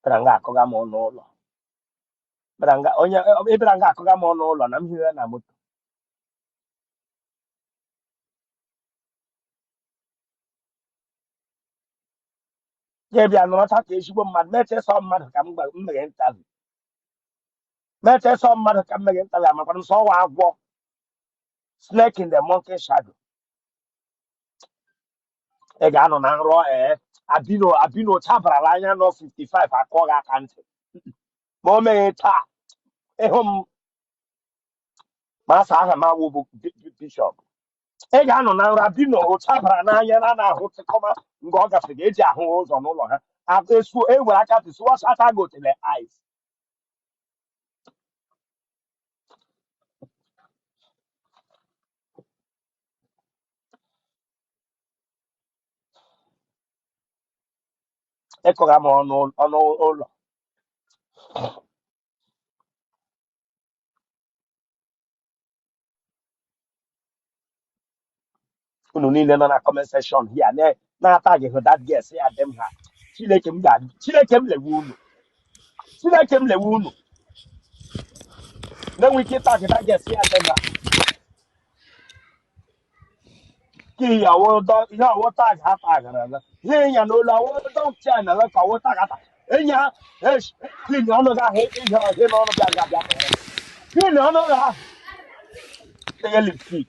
Bịara nga akụga m ọnụ ụlọ. Bịara nga onye ị bịara nga akụga m ọnụ ụlọ na m hiwe na moto. Gị bịa nọrọcha ka ezigbo mmadụ meche sọ mmadụ ka m meghe interview. Meche sọ mmadụ ka m meghe interview amakwana m sọ ọwa agwọ snake in the monkey shadow. Ị ga-anọ na nrọ ee abino abino chabarala anya nọ 55 akụọ gị aka ntị ma o meghe taa ịhụ m ma asa aha m awụ bụ bishọp. Ị ga-anọ na nrọ abino ụchabara n'anya na na-ahụ tịkọma mgbe ọ gafere eji ahụ ụzọ n'ụlọ ha esu ewere aka tụsụwachata gotele ice ịkụgha m ọnụ ọnụ ụlọ. Unu niile nọ na comment section here na-ata gị hụ that girl sị ya dem ha. Chineke m ga Chineke m lewe unu. Chineke m lewe unu. Na-enwe ike ịta gị that girl sị ya dem ha. Ka ihe ọwụ tag ha tagara na ihe ịnya n'olu ọwụ dọk chen na ka ọwụ tag ata enyi ha klin ọnụ gị ahụ ihe ọhịa n'ọnụ bịa ga bịa klin ọnụ gị ahụ tinye lipstik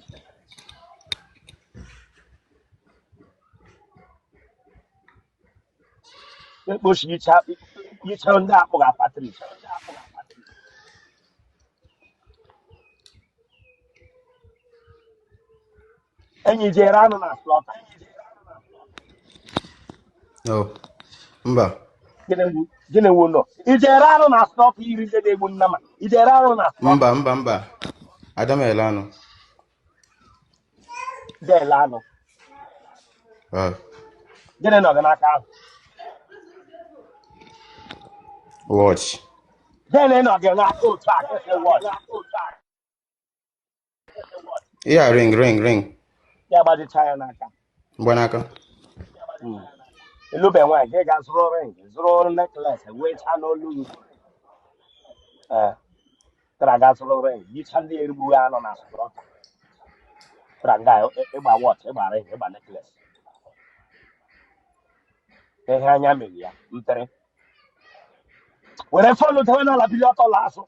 ekpochi icha ndị akpụga Patrik enyi jere anụ na slaughter. No. Mba. Gịnị wu nọ ijere anụ na slaughter iri ndị na-egbu nnama ijere anụ na slaughter Mba, mba, mba. Ada m ele anụ. Dele anụ. Gịnị nọ gị n'aka ahụ? Watch. Gịnị nọ gị n'aka otu a kịsị watch? Yeah, ring, ring, ring. Ya gbajicha ya n'aka. Mgbanaka. Elube nwaanyị gị ga zụrụ ring, zụrụ necklace, wecha n'olu gị. Ee, tara ga zụrụ ring, yicha ndị erigbughị anụ na slaughter. Tara nga ịgba watch, ịgba ring, ịgba necklace. Ihe anya mere ya mpere. Were phone dewe n'ala bili ọtọ laa azụ.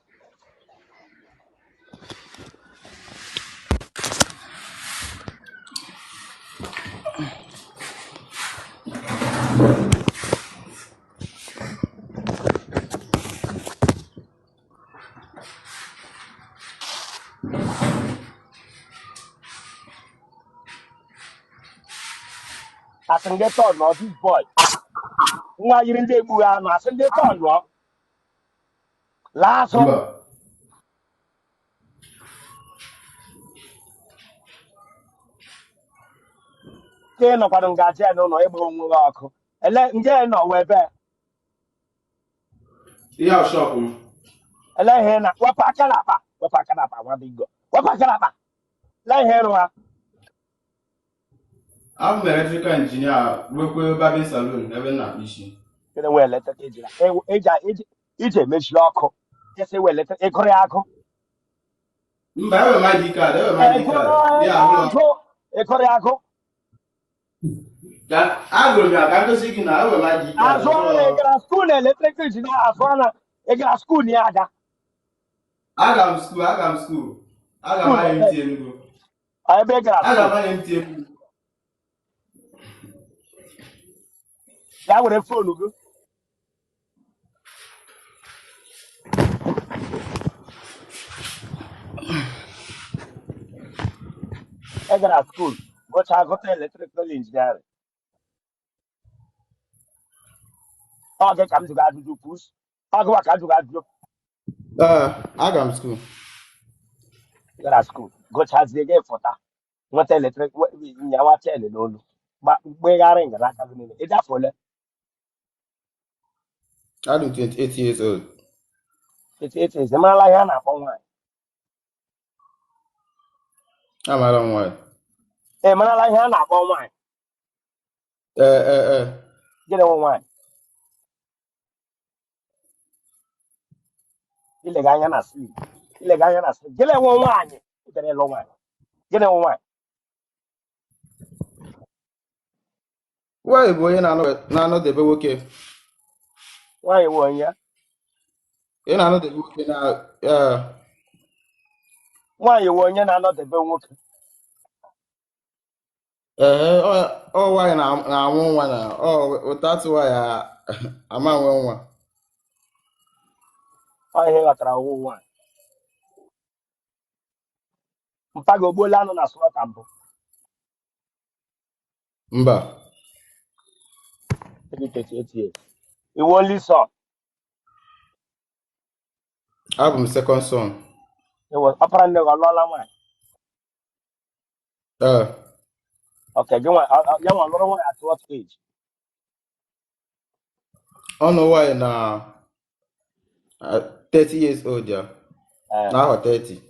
Asị ndị tọn nọ this boy. Nwa yiri ndị egbughị anụ asị ndị tọn nọ laa azụ. Mba. Ka ị nọkwanụ nga jen ụlọ ịgba onwe gị ọkụ. Ele nje nọ wee ebe? Ihe a shop m. Ele ihe ị na wepụ aka n'akpa, wepụ aka n'akpa, nwa bingo, wepụ aka n'akpa. Ele ihe ịrụ ha? Abụ m electrical engineer, nwekwe barbing salon ebe m na-akpụ isi. Gịnị wee electric engineer iji emechi ọkụ esi wee electric ịgụrụ ya agụ? Mba, enwe m ID card, enwe m ID ịgụrụ card. ya Ya ụlọ. agụ, ịgụrụ ya agụ? Ka agụrụ m ya ka m gosi gị na enwe m ID card. Azụ ọrụ ị gara school na electric engineer, azụ ọrụ ị gara school ya aga? Aga m school, aga m school. Aga m School IMT Enugu. Ebe ị gara Aga school? m IMT Enugu. Ya were phone gị. Ị gara school gụchaa, gụta electrical engineering. Ọ gị ka m jụrụ ajụjụ, pus ọ gịwa ka m jụrụ ajụjụ. Ee, aga m school. Ị gara school gụchazie, gị fụta nweta electric nyawa chen n'olu gbegharị nga n'aka gị niile. Ị dị afọ ole? Adị m 28 years old. 88 years. Ị marala ihe a na-akpọ nwaanyị? Amara m nwaanyị. Ị marala ihe a na-akpọ nwaanyị? Ee, ee, ee. Gịnị nwe nwaanyị? Ilega anya na slip, ilega anya na slip. Gịnị nwe nwaanyị? Ị bịara ịlụ nwaanyị, gịnị nwe nwaanyị? Nwaanyị bụ onye na-anọdebe nwoke. Nwaanyị nwe onye? Ị na-anọdebe nwoke na ee. Nwaanyị nwe onye na-anọdebe nwoke? Ee, ọ nwaanyị na-amụ nwa na ọ without nwaanyị ama nwe nwa. Ọ ihe ghọtara ọwụ nwaanyị. Mpa gị ogbuola anụ na slaughter mbụ? Mba. Maybe 38 years. Ị wụ only son? Abụ m second son. Ị wụ ọpara. Nne gị ọ lụọla nwaanyị? Ee. Okay, gị nwa ya nwa lụrụ nwaanyị at what age? Ọ nụ nwaanyị na 30 years old ya. Ee. Na ahọ 30.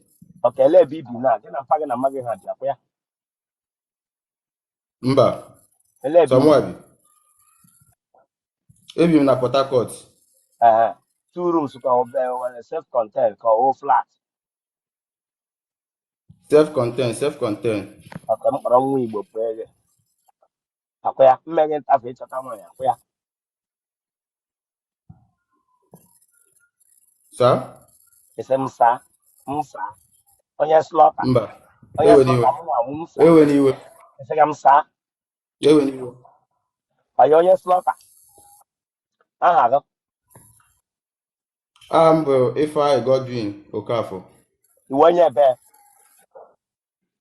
Okay, elee ebe i bi na gị na mpa gị na mma gị ha bi akwa ya? Mba. Elee ebe i bi? Sọ mụwa bi. Ebi m na Port Harcourt. Ee, two rooms ka ọ bụ self contained ka ọ wụ flat? Self contained, self contained. Okay, m kpọrọ nwa Igbo pụọ gị akwa ya mmeghe ntafe ịchọta nwaanyị akwa ya? Sir? Ese m saa, m saa onye slaughter. Mba. Onye Ewe n'iwe. slaughter m nwa m saa. Ewe n'iwe. Ese ka m saa. Ewe n'iwe. Onye slaughter, aha gị? Aha m bụ Ifeanyị Godwin Okafọ. Ị wụ onye ebe?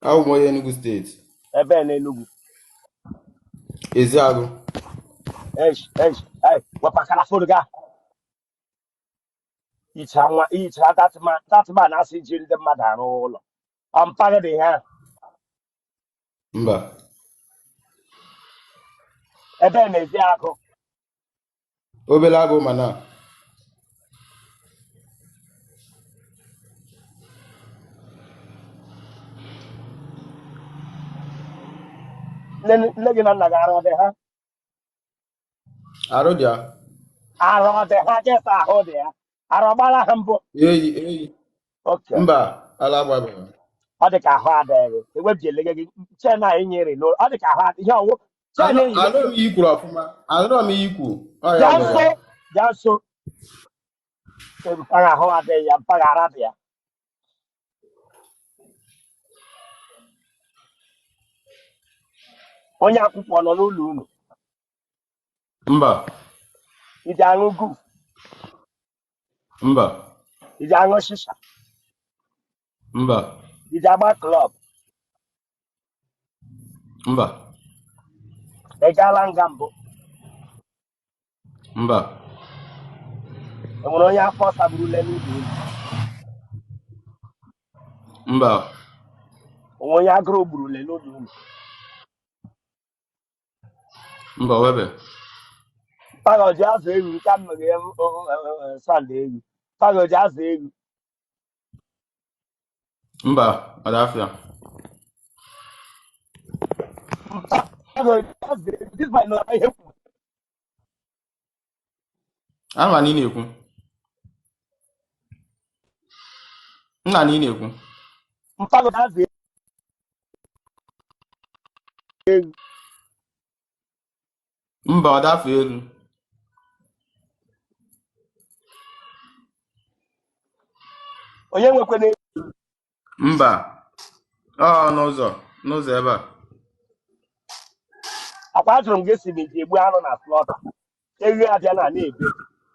Abụ m onye Enugu steeti. Ebe n'Enugu? Eziagụ. Eish, eish, ei, wepụ aka na phone gị ahụ. Icha nwa icha that man asị ji ndị mmadụ arụ ụlọ. Ọ mpa gị dị ihe ahụ? Mba. Ebe na Eziagụ? Obele agụ mana. Nne gị na nna gị, arụ dị ha? Arụ dị ya. Arụ dị ha? Jesa ahụ dị ya? Arụ gbara ha mbụ? Eyi eyi. Okay. Mba, ala agbabeghị. Ọ dị ka ahụ adịghị ewepụ elege gị chen a enyere n'ụlọ. Ọ dị ka ahụ ihe ọwụ chen enyi. Anụrụ m ihe i kwuru ọfụma. Anụrụ m ihe i kwuru. Ọ ya bịa mere. nso, bịa nso. Mpaghara ahụ adịghị ya, mpaghara dị ya. Onye akwụkwọ nọ n'ụlọ unu? Mba. Iji aṅụ guf? Mba. Iji aṅụ shisha? Mba. Iji agba club? Mba. Ị gaala nga mbụ? Mba. E nwere onye afọ saburule n'ụlọ unu? Mba. O nwere onye agụrụ gburule n'ụlọ unu? Mba, webe. Pago ji azụ ewu ka m mere sand ewu. Pago ji azụ ewu. Mba, ọ dị afịa. Pago ji azụ ewu. This man nọ ihe kwuru. Ama na ị na-ekwu. Nna na ị na-ekwu. Mpago ji azụ ewu. Mba, ọ dị afọ elu. Onye nwekwana ewu? Mba, ọ n'ụzọ n'ụzọ ebe a. Akwa ajụrụ m gị si m iji egbu anụ na slaughter. Ewu abịa na na-ebe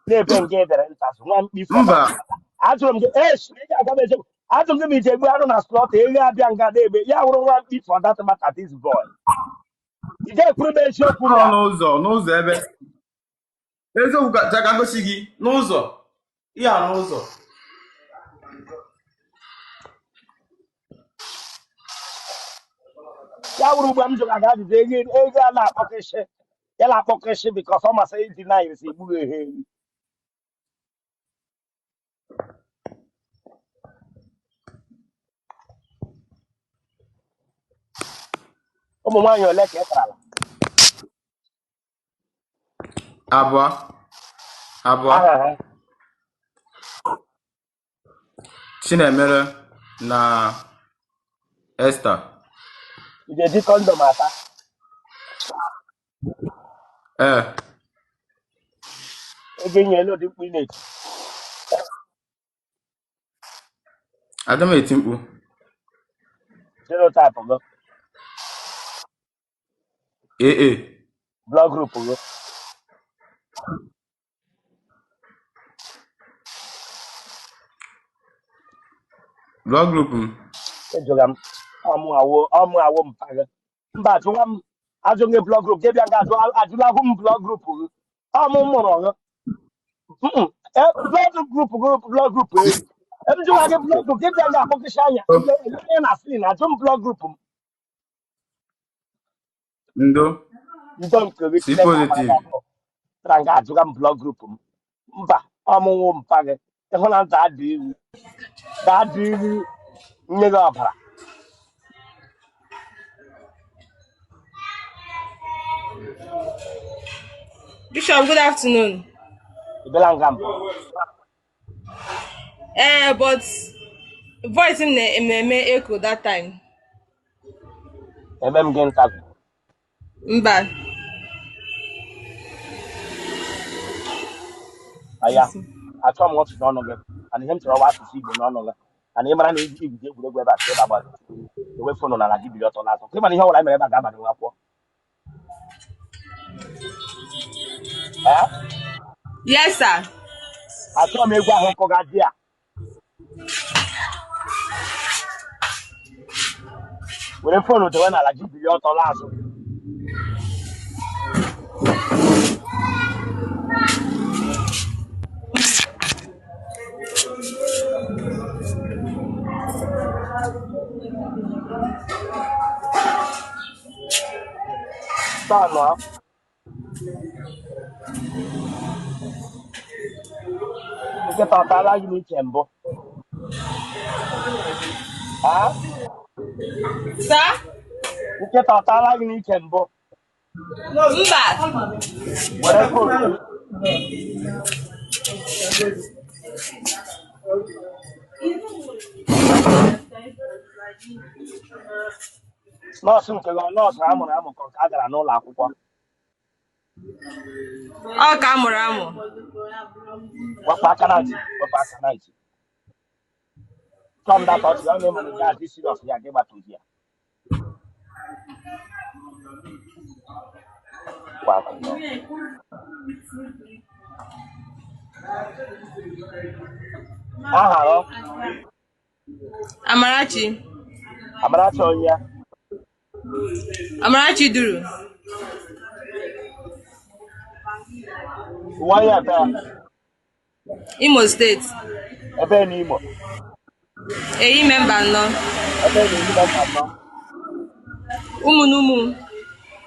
na-ebe nga ebere ntasụ nwa mkpi for Mba, that matter. Ajụrụ m gị ị ga-agwa m eziokwu. Ajụrụ m gị ma iji egbu anụ na slaughter, ewu abịa nga na-ebe ya wụrụ nwa mkpi for that matter, this boy. Ị ga-ekwuru m eziokwu ọ na n'ụzọ n'ụzọ ebe. Eziokwu ka ka gosi gị n'ụzọ. Ya n'ụzọ. Ya wụrụ ugbu a m jụrụ aga ajụjụ ego ego a na-akpọkịshị ya na-akpọkịshị because ọ masịrị ịdị na esi egbughị ehe ewu. Ụmụ nwaanyị ole ka ị tarala? Abụọ. Abụọ. Aha ha? Chinemere na Esther. Ị ga-eji condom ata? Ee. Ego enye elu ụdị mkpu ị na-eti? Ada m eti mkpu. Genotype gị? AA. Blood group gị? Blood group m. Ejụga m ọmụ awụ mpa gị. Mba, ajụwa m ajụ gị blood group gị bịa nga ajụ ajụlahụ m blood group gị. Ọmụ mụrụ gị. Mm-mm. Blood group gị, blood group ewu. M jụwa gị blood group gị bịa nga akpọkịsị anya ele onye na asị na ajụ m blood group m. Ndo. Ndo nke gị. C Chineke agbara gị positive. ọkụ tara nga ajụga m blood group m. Mba, ọmụnwụ mpa gị ịhụ na nta adị iwu ga-adị iwu nye gị ọbara. Bishop, good afternoon. Ị bịala nga mbụ? But voice m na-eme echo that time. Eme m gị interview? Mba. Aya, achọ m ọchị n'ọnụ gị ana ihe m chọrọ wa asụsụ Igbo n'ọnụ gị ana ị mara na igwu egwuregwu ebe a ka ebe agbara ewe phone n'ala gị bili ọtọ n'azụ ka ị mara ihe ọbụla anyị mere ebe a ga-aba nwa akwụkwọ. Ee? Yes, sir. Achọrọ m egwu ahụ kụga di a were phone dewe n'ala gị bili ọtọ n'azụ. Taa nọ nkịta ọ taala gị n'iche mbụ? Ha? Sir? Nkịta ọ taala gị n'iche mbụ? Mba. Were phone gị. Nọọsụ nke gị ọ nọọsụ a mụrụ amụ ka nke a gara n'ụlọ akwụkwọ? Ọ ka a mụrụ amụ. Wepụ aka na ntị, wepụ aka na ntị. Chọm data ọchị ọ na-eme na adị serious ya gị gbata ozi ya. Kwa aka nọ. Aha rọ? Amarachi. Amarachi onye? Amarachi Duru. Uwe onye ebe? Imo State. Ebe n'Imo? Ehime Mbano. Ebe n'Ehime Mbano? Ụmụnụmụ.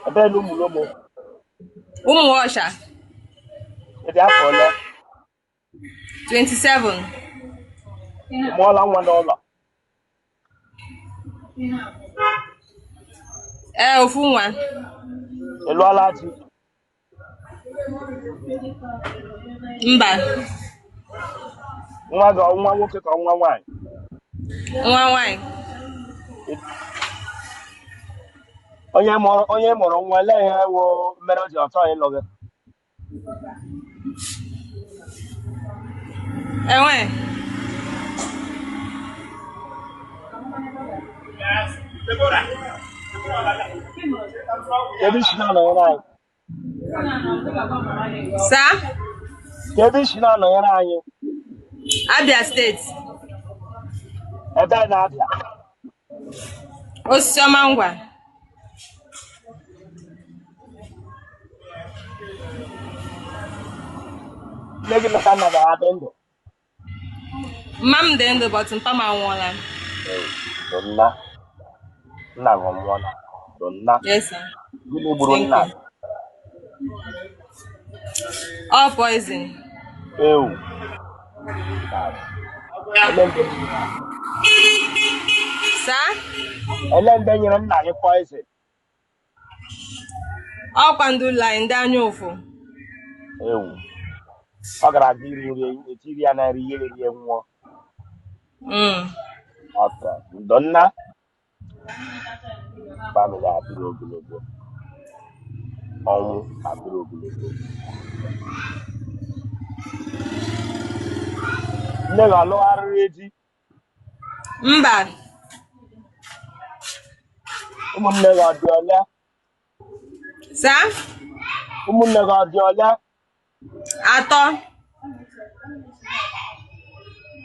Ebe na Ụmụnụmụ? Ụmụọcha. Ị dị afọ ole? 27. Ị mụọla nwa n'ụlọ? Ee, ofu nwa. Ị lụọla di? Mba. Nwa gị ọ nwa nwoke ka ọ nwa nwaanyị? Nwa nwaanyị. Onye mụrụ nwa, ele ihe wụ mere o ji ọchọ ịlụ gị? Enwe. Ebe isi na-anọnyere anyị? Saa. Ebe isi na-anọnyere anyị? Abia Steeti. Ebe na-Abia? Osisiọma Ngwa. Nne gị na nna gị ha dị ndụ? Mma m dị ndụ, but mpa m anwụọla. Nna nna gị nwụọla? Nna. Yes, sir. Gịnị gburu Thank nna you. gị? All poison. Ewu. Ele ndị Saa. ele ndị nyere nna gị poison? Ọkwa ndị ụlọ anyị, ndị anya ụfụ. Ewu. Ọ gara aga iri nri, etiri ya na nri, ya erie, nwụọ. Ọtọ ndo nna. Family adịrị ogologo, ọnwụ adịrị ogologo. Nne gị alụgharịrị di? Mba. Ụmụnne gị ọ dị ole? Saa. Ụmụnne gị ọ dị ole? Atọ.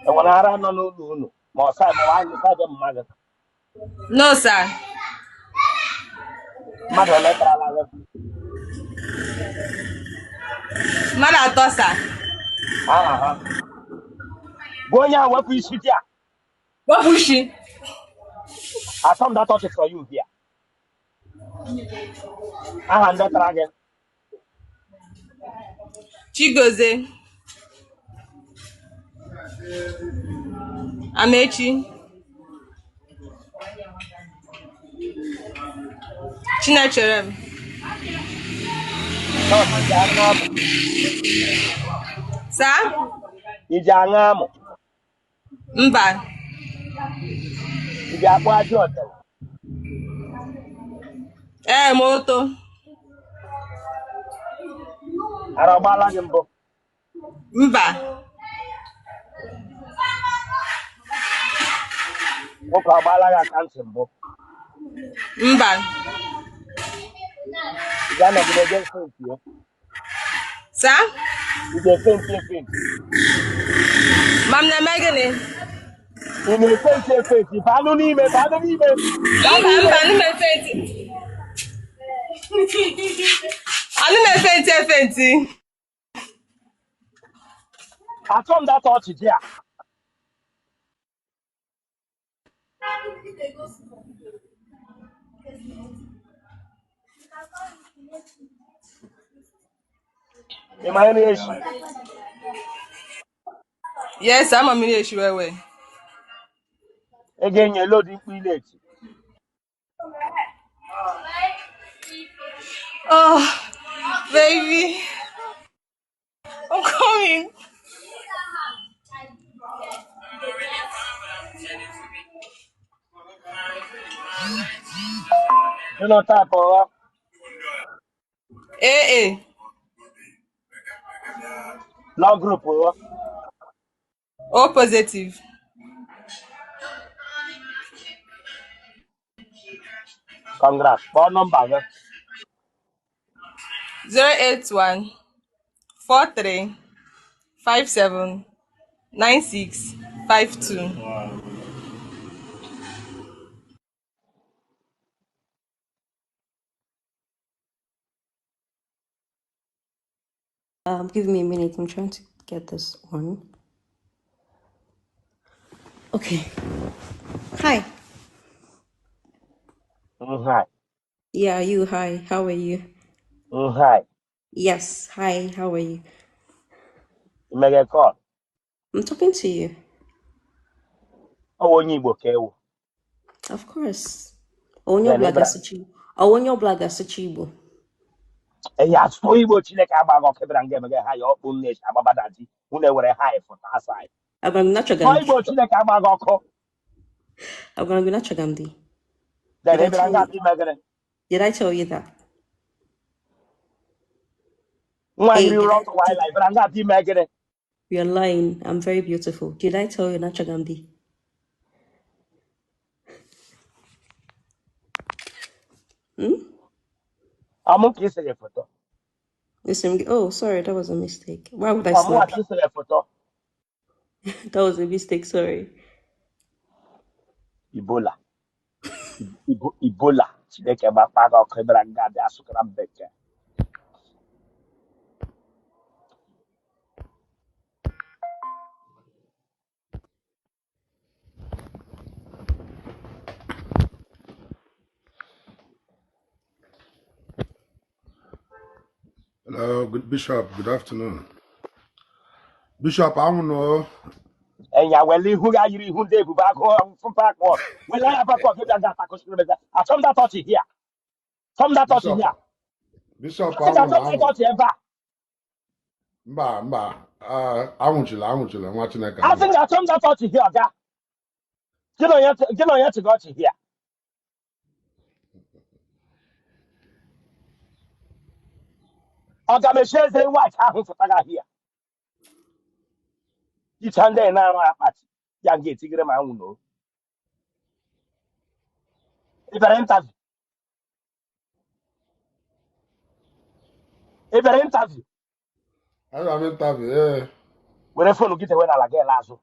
Enwere ara nọ n'ụlọ unu ma ọ sa ma ọ side mma gị? No, sir. Mmadụ ole tarala gị? Mmadụ atọ, sir. Aha ha? Gwa onye ahụ wepụ isi dị a. Wepụ isi. Asọm that touch for you here. Aha ndị tara gị? Chigozie. Amechi. Chinechere m. Nọọsụ, iji aṅụ amụ? Saa. Iji aṅụ amụ? Mba. Iji akpụ aja ọtara? Ee, ma oto. Ara ọgbaala gị mbụ? Mba. Nwoke ọgbaala gị aka ntị mbụ? Mba. Ị ga-anọgide gị faint ya? Saa. Ị ga-efaint efaint? Ma m na-eme gịnị? Ị na-efaint efaint? Banụ n'ime, banụ n'ime. Mba, mba, anụ m efaint. Anụ m efaint efaint. Achọ m data ọchịchị a. Ị ma nri echi? Yes, ama m nri echi well well. Ị ga-enye load mkpu ị na-eti. Oh, baby. I'm coming. Genotype ọgha? AA. Blood group ọgha? O positive. Congrats. Kpọọ nọmba gị. 081 43 57 96 52. Give me a minute. I'm trying to get this on. Okay. Hi. Hi. Yeah, you. Hi. How are you? Hi. Yes. Hi, how are you? Imeghe call. I'm talking to you. Ọ wụ onye Igbo ka ị wụ. Of course. Onye Then ọbụla ị bịara ga-asụcha onye ọbụla ga-asụcha Igbo. Eyi asụsụ Igbo Chineke agba gị ọkụ bịara nga emeghe ha ya ọkpụ nne eji agbaba na di unu ewere ha ịfụta aside. Agwara m gị na achọga Sụọ m di. Igbo Chineke agba gị ọkụ. Agwara m gị na achọga m di. Then Did ị I bịara tell nga you? asị imeghere Did I tell you that? nwa Hey, yiri did I Rottweiler did ị bịara nga asị imeghere You're lying. I'm very beautiful. Did I tell you na achọga m di? Hmm? Ọ mụ ka ị sere foto. Listen, oh, sorry, that was a mistake. Why would I Ọ mụnwa slap ka you? ị sere foto. That was a mistake, sorry. Ebola. Ebola Chineke gbakpa gị ọkụ ị bịara nga abịa asụkara m bekee. Hello, good Bishop. Good afternoon. Bishop, anwụ nọ. Enya wele ihu gị yiri ihu ndị ebube agụ backward wele anya backward gị bịa nga atakụchiri m achọ m that ọchị here, chọ m that ọchị Bishop, here. Bishop, Asị gị anwụ achọ na m that anwụ. ọchị ebe a. Mba, mba. Ah, anwụchila, anwụchila, nwa Chineke Asị gị anwụchila. achọ m that ọchị here ọga. Gị na onye chịga ọchị here? Ọ ga mechie eze white ahụ fụtaga here icha ndị na-arụ akpati ya nga etigere m anwụ n'o. Ị bịara interview? Ị bịara interview? Abịara m interview, ee. Were phone gị tewe n'ala gị ele azụ.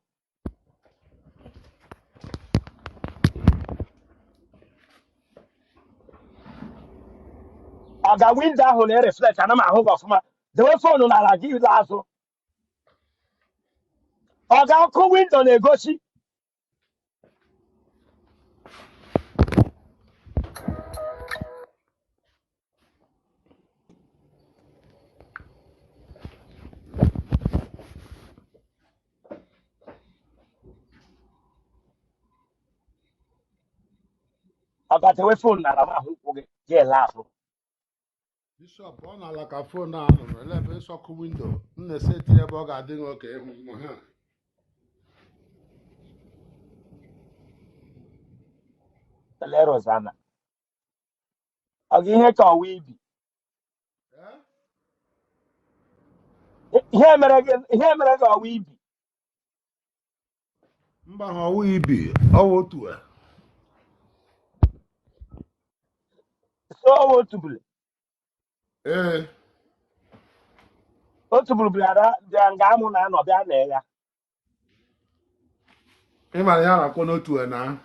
Ọ ga window ahụ na-ereflect, ana m ahụ gị ọfụma. Dewe phone n'ala gị ile azụ. Ọ ga ọkụ window na-egosi. Ọ ga dewe phone n'ala m ahụ ụkwụ gị gị ele azụ. Bishop, ọ na-ala ka phone a nụrụ ele ebe ịsọkụ window m na-eseti ebe ọ ga-adị gị oke ịhụ m ha. Tele Rosanna. Ọ ga ihe ka ọwa ibi. Eh? Ihe mere gị, ihe mere gị ọwa ibi. Mba, ha ọwụ ibi, ọwụ otu a. So ọwa otubulu. Ee. Otubulu bịara bịa nga amụ na anọ bịa na ya. Ị mara ihe a na-akpọ n'otu a na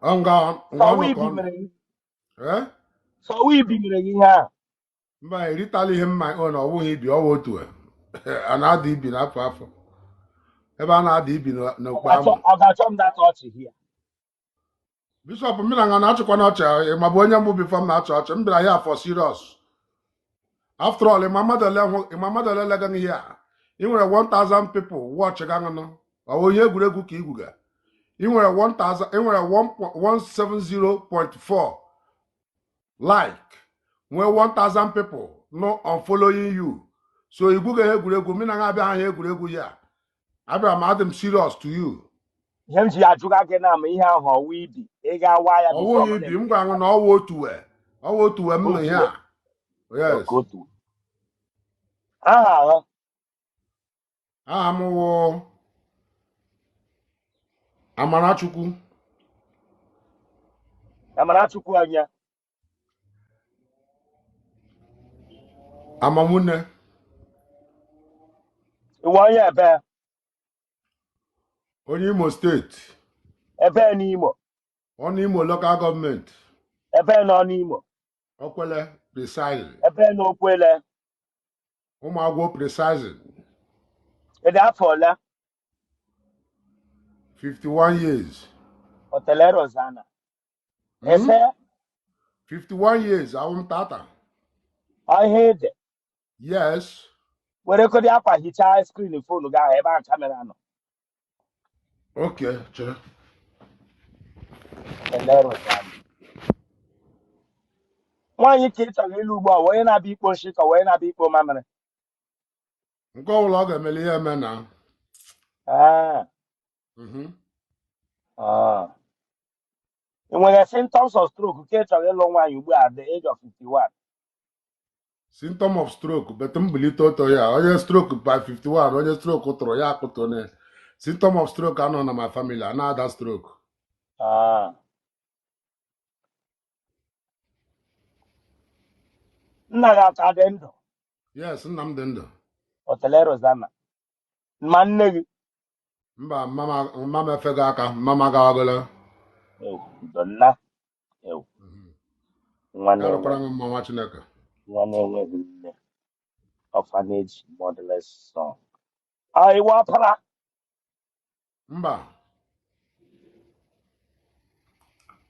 ọ nga nga ọ Sọwa nọ ka ibi ọ nọ. mere gị. Ee? Sọwa ibi mere gị ihe ahụ. Mba, eritala ihe mma ọ na ọwụghị ibi, ọwụ otu a. A na-ada ibi n'afọ afọ ebe a na-ada ibi n'okpe amụ. Ọ ga-achọ m data ọchị hia. Bishop, m na nga na-achịkwa n'ọchị ma bụ onye mbụ before m na-achị ọchị. M bịara here for serious. After all, ịma mmadụ ole ịma mmadụ ole lega ihe a? Ị nwere 1000 people watch ga ṅụnụ. Ọ bụ ihe egwuregwu ka igwuga? Ị nwere 1000, ị nwere 170.4 like, nwee 1000 people nọ on following you, so igwuga ihe egwuregwu. M na nga abịa ha egwuregwu ya abịara m, adị m serious to you. Ihe m ji ajụga gị na ama ihe ahụ ọwa ibi, ị ga-awa ya before Ọwụghị m ibi m na-eme. gwara na ọwụ otu we, ọwụ otu we m nọ ihe Otu a. Yes. Oke otu aha ahụ. Aha m wụ Amarachukwu. Amarachukwu anya. Amamune. Iwe onye ebe? Onye Imo State. Ebe n'Imo? Ọnụ Imo Local Government. Ebe nọ n'Imo? Okwele precisely. Ebe n'Okwele? Ụmụagwọ precisely. Ịdị afọ ole? 51 years. Otele Rosanna. Ese. 51 years, awụ m tata. Ọ ihe ede. Yes. Were kodi akwa hichaa screen phone gị ahụ ebe ahụ camera nọ. Okay, chere. Nwaanyị ka ị chọrọ ịlụ ugbu a, onye na-abịa ikpo nshi ka onye na-abịa ikpo mamịrị? Nke ọbụla ọ ga-emeli ya eme na. Ah. Ah. Ị nwere symptoms of stroke ka ị chọrọ ịlụ nwaanyị ugbu a at the age of 51? Symptom of stroke, but m bulite ọtọ ya onye stroke by 51, onye stroke tụrụ ya akụtụ na symptom of stroke anọ na my family a na-ada stroke. Ah. Nna gị aka dị ndụ? Yes, nna m dị ndụ. Otele Rosanna. Ma nne gị? Mba, mama m efego aka, mama gawagolo. Ewu, donna. Ewu. Nwa Ya na-enwe rụkwara m mma, nwa Chineke. Nwa na-enweghị nne. Orphanage motherless son. Ah, iwe ọpara? Mba.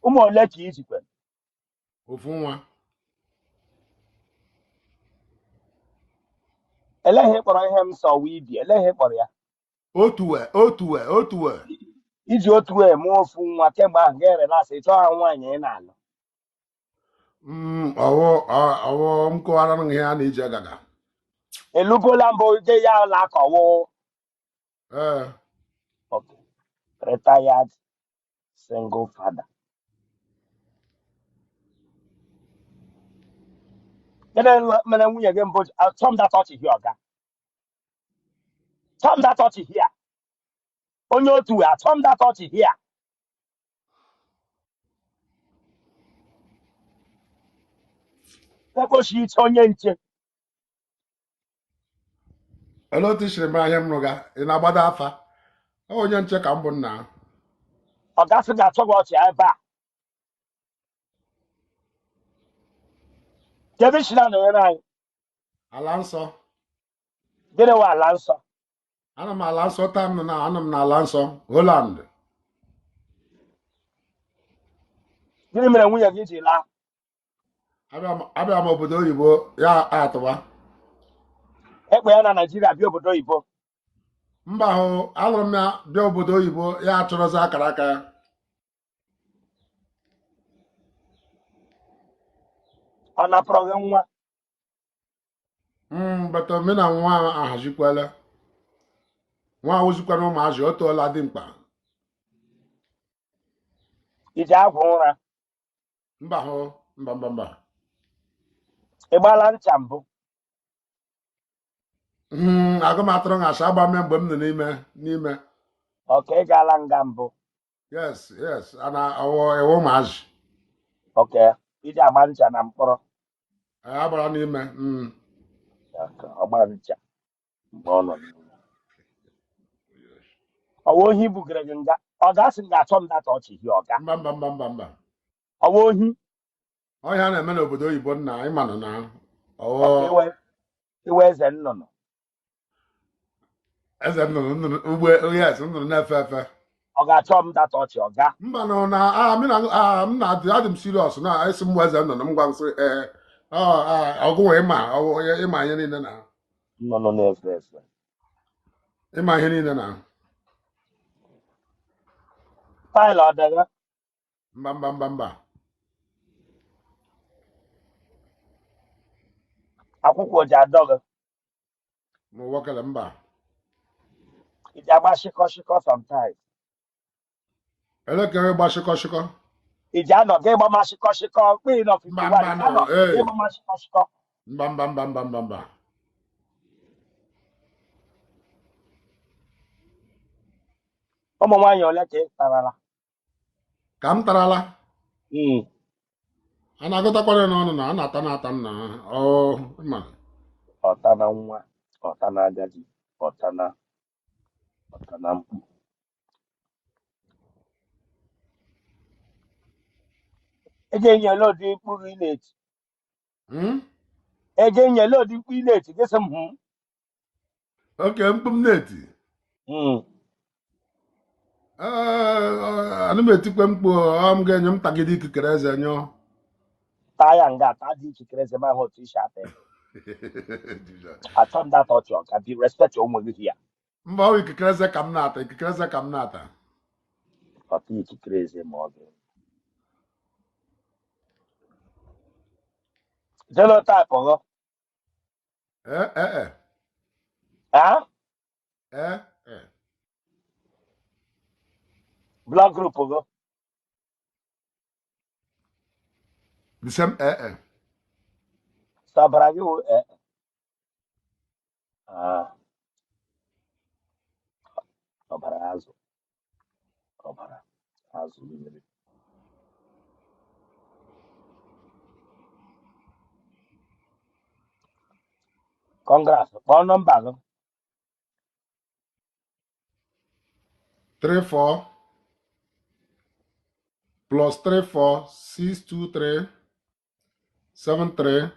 Ụmụ ole ka i jikwa? Ofu nwa. Eleghị ị kpọrọ ihe m sọ wee ibi, eleghị ị kpọrọ ya? Otuwe, otuwe, otuwe. Iji otu wee mụọ ofu nwa kemgbe ahụ ga relax, ị chọọ ha nwaanyị ị na-alụ. Ọwụ ọwụ m kọwara m ihe a na-eji agaga. Elugola mbụ je ya ụlọ akọwụ? Ee. Okay. Retired single father. Gịnị mere nwunye gị mbụ? Achọ m that ọchị here, ọga. Chọm that ọchị here. Onye otu wee achọ m that ọchị here. Ekpochi iche onye nche. Olee otu i siri mara ihe m rụga? Ị na-agbado afa? Ọ onye nche ka m bụ nna. Ọ gasị ga-achọ gị ọchị ebe a. Kedu isi na nọnyere anyị? Ala nsọ. Gịnị wụ ala nsọ? Ana m ala nsọ taa m nọ na anọ m n'ala nsọ Holland. Gịnị mere nwunye gị ji laa? Abịa m obodo oyibo ya atụwa. Ekpe ya na Naijiria bịa obodo oyibo? Mba hụ, alụrụ m ya bịa obodo oyibo, ya achọrọzi akara aka ya. Ọ napụrụ gị nwa? But mụ na nwa ahazikwala. Nwa awụzikwana ụmụazị, o toola dimkpa. Iji agwụ ụra? Mba hụ, mba mba mba. Ị gbaala ncha mbụ? Agụ m atụrụ asị, agba m mgbe m nọ n'ime n'ime. Okay, ị gaala nga mbụ? Yes, a na-awụ ewe ụmụazị. Okay, iji agba ncha na mkpọrọ? Agbara n'ime. Ọgba ncha mgbe ọ nọ n'ime. Ọwa ohi bugara gị nga? Ọ ga-asị m ga-achọ m data ọchị hi ọga. Mba mba mba mba mba. Ọwa ohi? Ọhịa na-eme n'obodo oyibo nna, ịmanụ na ọwụ. Okay, iwe eze nnụnụ. Eze nnụnụ, nnụnụ ugbo, yes, nnụnụ na-efe efe. Ọ ga-achọ m data ọchị ọga. Mba nọ na a mị na a m na adị m serious na esi m eze nnụnụ m gwa m sị ee ọgụ nwee ịma ọwụ ịma ihe niile na Nnụnụ na-efe efe. Ịma ihe niile na Pile ọ dịghị? Mba mba mba mba. Akwụkwọ ji adọ gị? N'ụwa kele mba. Iji agba shịkọ shịkọ sometimes? Elekere gba shịkọ shịkọ. Iji anọ gị gbama shịkọ shịkọ kpee nọ Mba 51 mba iji no anọ gị ee gbama shịkọ shịkọ? Mba mba mba mba mba mba. Ụmụ nwaanyị ole ka ị tarala? Ka m tarala? A na-agụtakwara n'ọnụ na a na-ata na-ata nna ọ ma. Ọta na nwa, ọta na agadi, ọta na ọta na mkpu. Ego enyela ụdị mkpụrụ ị na-eti? Ego enyela ụdị mkpu ị na-eti gị sị m hụ? Okay, mkpu m na-eti. Ana m etikwe mkpu, ọ m ga-enye m tagide ikikere eze nyụọ. Taa ya nga taa dị ikikere eze ma ahụ otu isi ata ya. Jesus. Achọ m data ọchị ọka bi respect onwe gị ya. Mba, ọ bụ ikikere eze ka m na-ata, ikikere eze ka m na-ata. Ọta ikikere eze ma ọ bụ genotype gị. Ee, ee, ee. Ah? Ee, ee. Blood group gị. The same, ee, ee. Sọ ọbara gị wụ ee. Ah, ọbara azụ, ọbara azụ mmiri. Congrats. Kpọọ nọmba gị. 3 4 plus 3 4 6 2 3 7 3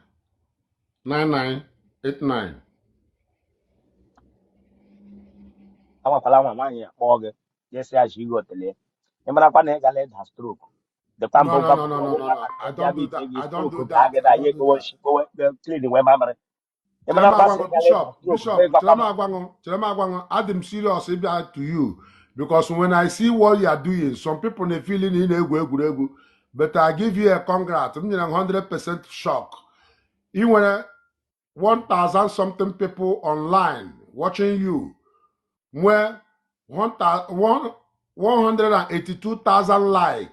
9 9 8 9. Anwakwala nwa nwaanyị a kpọọ gị ya sị ya ji gị otele ị marakwa na ị gala ịda stroke dịkwa mbụ. No, no, Gwa no, no, no, no, no. I ya don't bụ do ite that. gị I don't stroke do daa that. gị I na ya don't do ekpowe that. nshi kpowe clean wee mamịrị. Ị Chere m marakwa agwa sị gị, ị gala ịda Bishop, stroke Bishop, wee chere gwakwa m m. agwa gị, chere m agwa gị, adị m serious ịbịa to you because when I see what you are doing, some people na-efeel na ị na-egwu egwuregwu, but I give you a congrats. M nyere m 100% shock. Ị nwere 1,000 something people online watching you, nwee 182,000 like.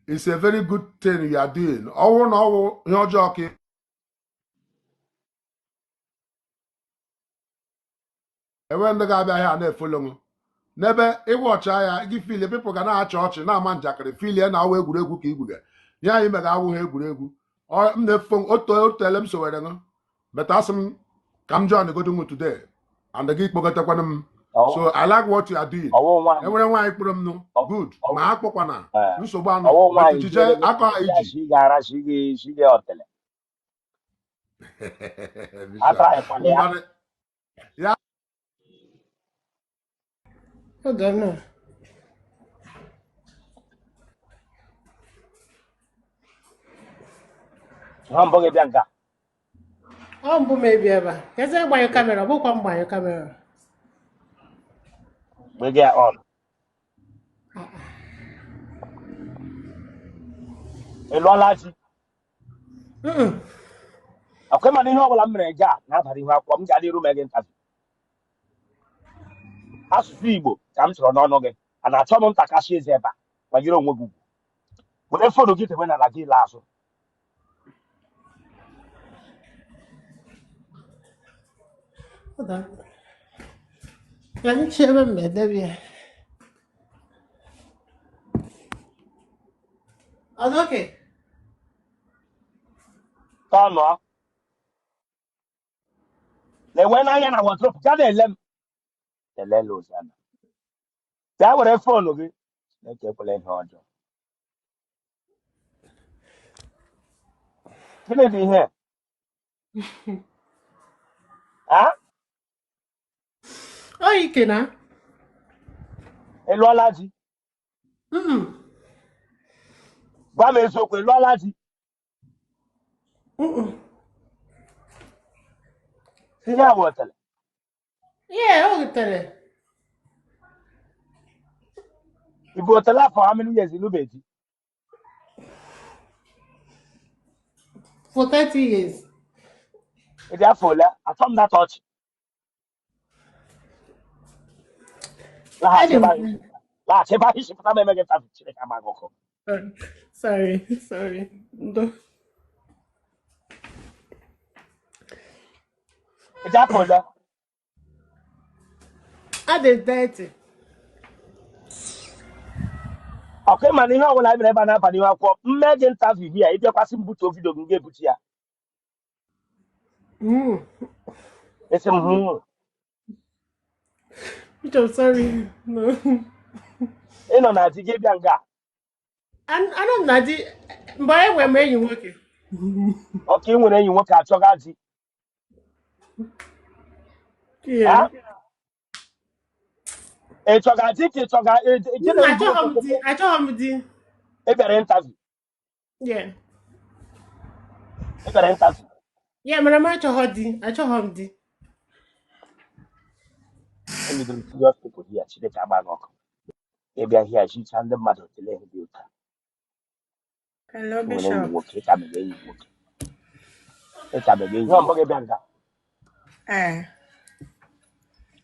It's a very good thing you are doing. Ọ wụ na ọ wụ ihe ọjọọ ka enwe ndị ga-abịa ahịa na-efollow m n'ebe ịwa ọchị ya gị feelie people ga na-achị ọchị na-ama njakịrị feelie na awụ egwuregwu ka igwuga ya anyị mega awụghị egwuregwu. M na-efo otu otele m sowere ṅụ, but asị m ka m join godu m today and gị kpọgotekwanụ m. So I like what you are doing. Ọwụ nwaanyị. Enwere nwaanyị kpọrọ m nụ good, ma ha kpọkwana nsogbu anọ. Ọwụ But nwaanyị jije jiere gị akọ ya iji shi gị ara shi gị shi gị otele. Bishop. Ataraghịkwana ya. Ngwanụ, ya. Hold on now. Ha mbụ gị bịa nga. Ọ mbụ m ebi ebe a. Kezi gbanyụ camera, ọ bụkwa m gbanyụ camera. Mgbe gị on ị lụọla di? Akwa mana ihe ọbụla m mere gị a na-abara ihu akwụkwọ m ga-adị iru mee gị interview. Asụsụ Igbo ka m chọrọ n'ọnụ gị. A na-achọ m ntakasị eze ebe a. Kwanyere onwe gị ugwu, were phone gị dewe n'ala gị laa azụ. Hold on. Ka m chee ebe m edebe ya. Ọ dị okay? Tọnụọ na-enwe n'anya na wardrobe ga na-ele m elele ozana. Bịa were phone gị na-eke ekwela ihe ọjọọ. Gịnị dị ihe a? Ọ ike na. Ị lụọla di? Gwa m eziokwu, ị lụọla di? Ihe a bụ otele? Yeah, o rutere. Ị bụ otele afọ how many years ịlụbeghị di? For 30 years. Ị dị afọ ole? Atọ m data ọchị. Laghachi Adị ebe m ahụ isi, laghachi ebe ahụ isi pụta ma eme gị interview. Chineke ama gị ọkụ. Sorry, sorry. Ndo. Ị dị afọ ole? Adị m 30. Ọkwa ịma na ihe ọbụla anyị mere ebe a na-aba n'ihu akwụkwọ. M mee gị interview hia, ị bịakwasị m butuo video gị, m ga-ebutu ya. Esi m hụ. Bishop, sorry. No. Ị nọ na di gị bịa nga? Anọ m na di mgbe anyị nwere m enyi nwoke. Ọka ị nwere enyi nwoke achọga di? Yeah. Ị chọga di ka ị chọga gị na Mba, enyi achọghị m nwoke? di, achọghị m di. Ị bịara interview? Yeah. Ị bịara interview. Ya mere m achọghọ di, achọghọ m di. Enyidoro serious people here. Chineke agba gị ọkụ. Ị bịa here jicha ndị mmadụ tele ha dị ụta. Hello, Ị nwere enyi Bishop. nwoke, ị ka mere enyi nwoke. Ị ka mere enyi. Ihe mbụ gị bịa nga. Eh,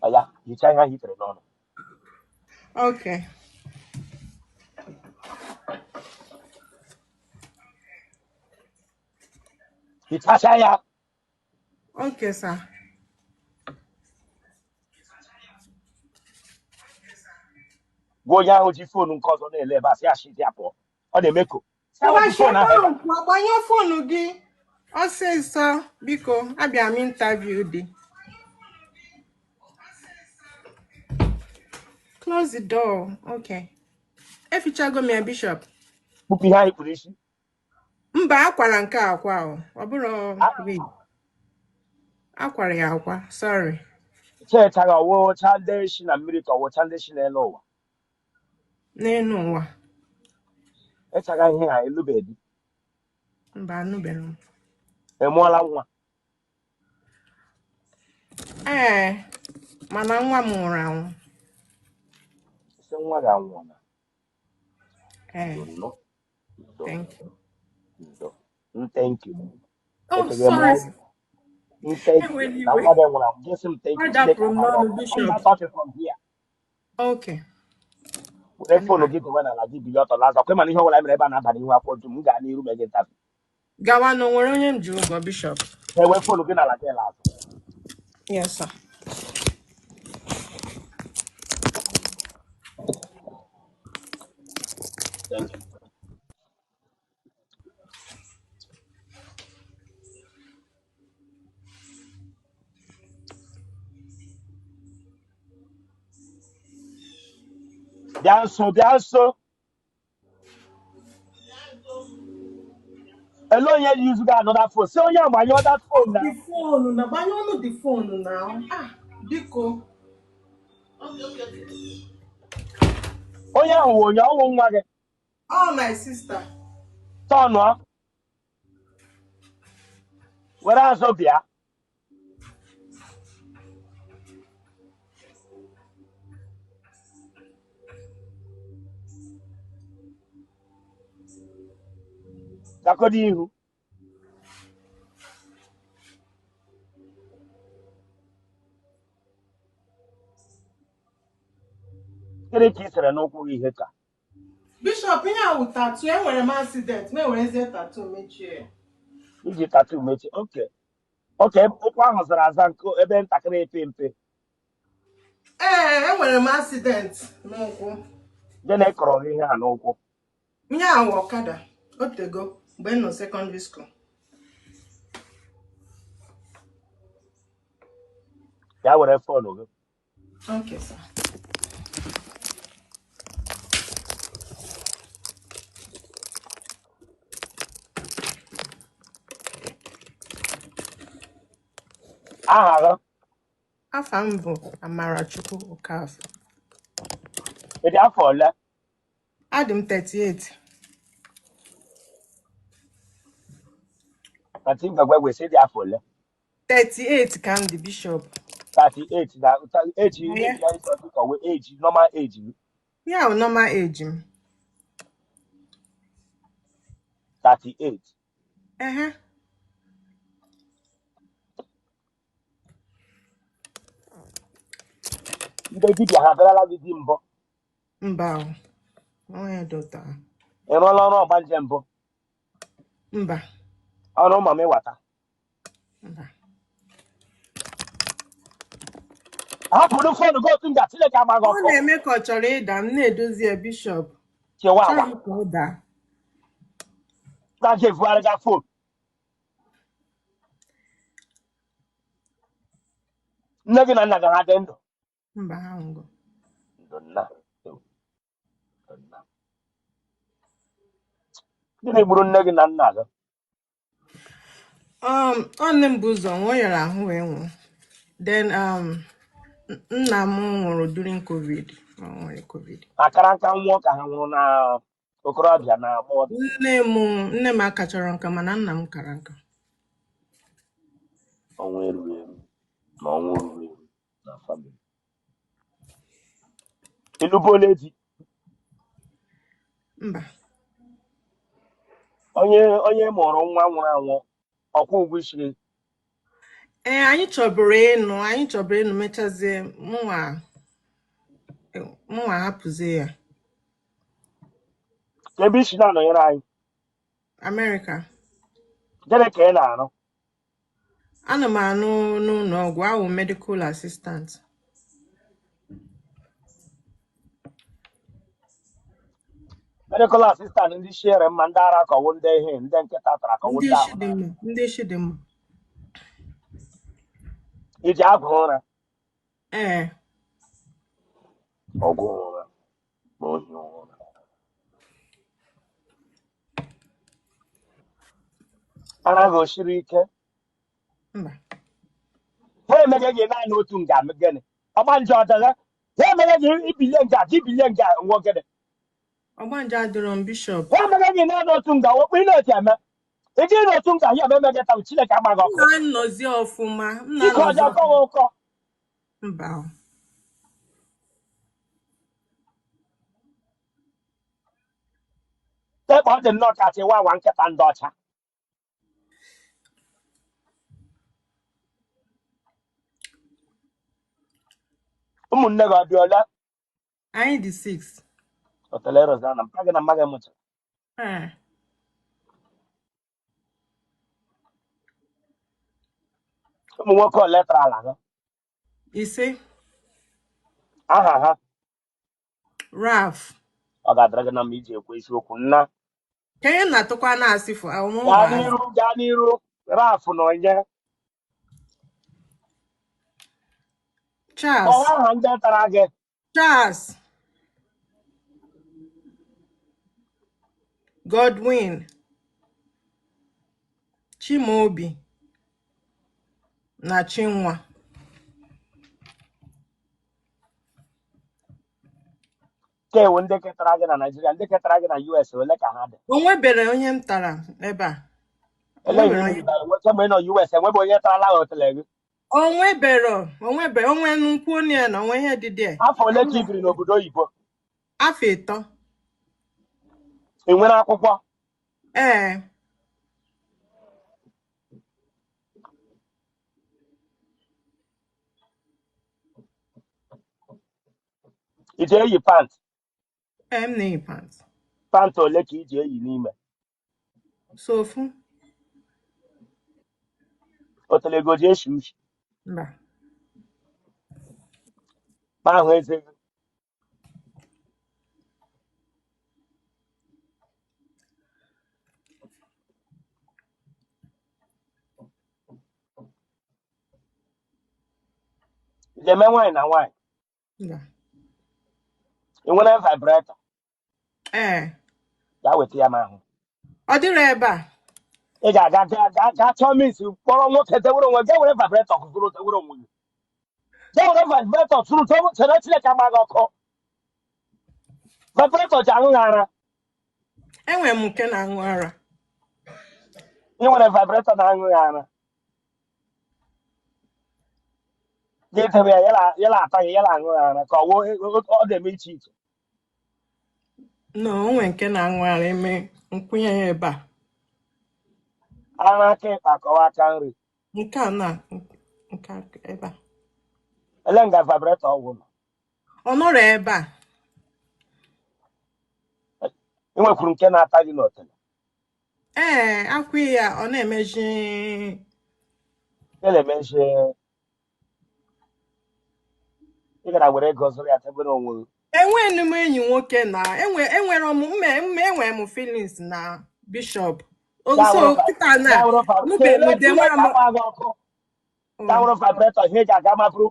Ọ ya, hichaa ihe ahụ i tere n'ọnụ. okay. Hichacha ya. Okay, sir. Gwa onye ahụ ji phone nke ọzọ na-ele ebe a sị ya shi ya pụọ. Ọ na-eme ko. Sị ya Ngwa wepụ shi phone ebe ahụ ebe ahụ a. pụọ, gbanyụọ phone gị ọsịsọ biko abịa m interview dị. Close the door. Okay. Efichago m ya, Bishop. Kpụpụ ihe ahụ i kpuru isi. Mba, akwara nke a akwa o. Ọ bụrụ wig. Akwara ya akwa. Sorry. Chetaghị ọwụcha ndị si na mmiri ka ọwụcha ndị si n'elu ụwa. N'elu ụwa. Ịchaga ihe ha elubeghị. Mba, anụbeghị m. Ị mụọla nwa? Ee, mana nwa m nwụrụ anwụ. Sị nwa gị anwụọla. Ee, Ndo, ndo, thank you. ndo. Thank you. Oh, Echeghị m sorry. Thank you. Ewela Na iwe. nwa gị nwụrụ anwụ. Gị sị m thank Ọ you. Chineke dapụrụ m agba gị n'ọnụ, ọkụ. I'm Bishop. not talking from here. Okay. Were phone gị dowe n'ala gị bili ọtọ laza. Kwe mana ihe ọbụla mere ebe a na-aba n'ihu akwụkwọ dum m gaa n'iru mee gị interview. Gawa na o nwere onye m ji ụgwọ, Bishop. Ewe phone gị n'ala gị la azụ. Yes, sir. Thank you. Bịa nso, bịa nso. Ele onye use ga another phone. Sị onye agbanyụọ that phone na. The phone na gbanyụọnụ the phone na. Ah, biko. Onye ahụ wụ onye ọwụ nwa gị. Oh, my sister. Tọnụọ. Were azụ bịa. Gakodo ihu. Gịnị ka ị sere n'ụkwụ gị ihe ka? Bishop, ihe a wụ tattoo, enwere m accident, m ewerezie tattoo mechie ya. Iji tattoo mechie. Okay. Okay, ụkwụ ahụ zara aza nke ebe ntakịrị epe mpe. Ee, enwere m accident n'ụkwụ. Gịnị kọrọ gị ihe a n'ụkwụ? Ihe a wụ ọkada, o tego mgbe m nọ secondary school. Ya were phone gị. Okay, sir. Aha gị? Afa m bụ Amarachukwu Okafor. Ị dị afọ ole? Adị m 38. Ati Gbegbe sị dị afọ ole? 38 ka m dị, Bishop. 38 na age Yeah. age ya ịsọ dịka ọwụ age normal age gị. Ya bụ normal age m. 38. Ehe. Ndị dibịa ha abịarala gị di mbụ? Mba o. Onye dị ụtọ. Ị rụọla ọrụ ọgbanje mbụ? Mba. Ọrụ mami wata? Mba. Hapụrụ phone gị otu nga Chineke agba gị Ọ ọkụ. na-eme ka ọ chọrọ ịda, m na-edozi ya, Bishop. Chewa agwa. Chọghị ka ọ daa. Na-aga evugharị ga phone. Nne gị na nna gị ha dị ndụ? Mba, ha nwụgo. Ndụ nna. Ndụ nna. Gịnị gburu nne gị na nna gị? Ọ nne m bu ụzọ nwụọ, ọ yara ahụ wee nwụọ. Then nna m nwụrụ during COVID. Ọ nwere COVID. Akara nka nwụọ ka ha nwụrụ na okorobịa na agbọghọbịa? Nne m akachara nka, mana nna m kara nka. Ọnwụ erughị eru na ọnwụ ruru eru na family. Ị lụbuola di? Mba. Onye mụrụ nwa nwụrụ anwụ, ọ kwụ ụgwọ isi gị? Ee, anyị chọburu ịnụ, mechazie mụnwa hapụzie ya. Ka ebe isi na-anọnyere anyị? Amerịka. Gịnị ka ị na-arụ? Ana m anụ n'ụlọ ọgwụ ahụ, medical assistant. Medical assistant, ndị shiere mma, ndị ara kọwụ, ndị ihe ndị nkịta tara kọwụ? Ndị ndị isi ahụ dị mma, ndị isi dị mma. Iji agwụ ụra? Ee. Ọgwụ ụra na ohi ụra, ara gị osiri ike? Mba. Ha emeghe gị naanị otu nga, gịnị ọgbanje ọdagha ha emeghe gị, ibilie nga gị bilie nga nwụọ, gịnị? Ọgbanje adịrọ m, Bishop. Ha emeghe gị naanị otu nga wokpu ị na-eti eme ị n'otu nga ya eme gị taa, Chineke agba gị M ọkụ. na-anọzi ọfụma, m Ike na-anọzi ọjọọ ọfụma. kọwa ụkọ. Mba. Ebe ọ dị nnọọ ka chịwa awa nkịta ndị ọcha. Ụmụnne gị ọ dị ole? Anyị dị 6. Otele Rosanna, mpa gị na mma gị mụchara? Ee. Ụmụ nwoke ole tara ala gị? 5. Aha ha? Ralph. Ọ ga-adịrị gị na mma iji ekwu eziokwu nna. Ka ihe m na-atụkwa na-asị fụ ahụ Gaa ụmụazị. n'iru, gaa n'iru. Ralph na onye? Charles. Kpọọ aha ndị tara gị. Charles, Godwin, Chimaobi na Chinwa. Ka ewu ndị ketara gị na Naịjirịa, ndị ketara gị na US, ole ka ha dị? O nwebere onye m tara ebe a. O Ele ihe nwebere onye. ị kemgbe ị nọ US, enwebe onye tarala otele gị? O nwebere, o nwebere, onwe nnukwu onye ya na onwe ihe dị there. Afọ ole ka i biri n'obodo oyibo? Afọ 3. Ị nwere akwụkwọ? Ee. Ị ji eyi pant? Ee, m na-eyi pant. Pant ole ka ị ji eyi n'ime? So ofu. Otele gị o ji eshi ushi? Mba. Ma ahụ eze gị. Ị ga-eme nwaanyị na nwaanyị? Mba. Ị nwere vibrator? Ee. Gaa weta ya m ahụ. Ọ dịrị ebe a. Ị ga-aga gaa gaa gaa chọọ mis kpọrọ nwoke dewere onwe gị, were vibrator zụrụ dewere onwe gị, jee were vibrator zụrụ chere Chineke agba gị ọkụ. Vibrator ji aṅụ ha ara. Enwere m nke na-aṅụ ara. Ị nwere vibrator na-aṅụ ya ara, gị debe ya, ya na-ata gị, ya na-aṅụ ya ara, ka ọ wụ ọ na-eme iche iche? No, o nwere nke na-aṅụ ara, eme nkwụnye ya ebe a. Ara aka ịkpa kọwa aka nri? Nke a na nke a ebe a. Ele nga vibrator ọgwụ nọ? Ọ nọrọ ebe a. Ị nwekwuru nke na-ata gị n'otele? Ee, akwụ ya ọ na-emeji. Nke na-emeji, ị gara were ego zụrụ ya tebere onwe gị? Enweghị m enyi nwoke na enwe enwere m mme enwere m feelings na Bishop. Ya So wụrụ kịta na ya wụrụ anụbeghị m chere di, enwere Chineke m agba gị ọkụ. Ya wụrụ vibrator ihe ị ga-aga mabụrụ,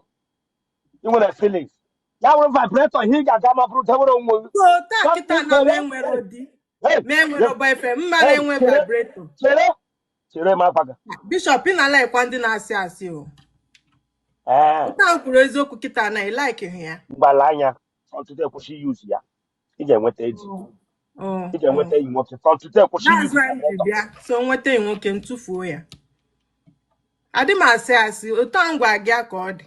ị nwere feelings, ya wụrụ vibrator ihe ị ga-aga mabụrụ dewere onwe gị. So taa kịta na m Chere. enwero di, Hey, ma enwero boyfriend, mma hey, na-enwe chere. vibrator. Chere, chere m akwa gị. Bishop, ị na-alaikwa ndị na-asị asị o. Ee. Taa m kwuru eziokwu kịta na ị like ya. Mgbala anya ọtụtụ ekwụsị use ya, ị ga-enweta eji Oh, ị ga-enweta oh. enyi nwoke ọtụtụ ekwụsị That's use why m ji vibrator. bịa. So nweta enyi nwoke, m tụfuo ya. Adị m asị asị, otu a m gwa gị ya ka ọ dị.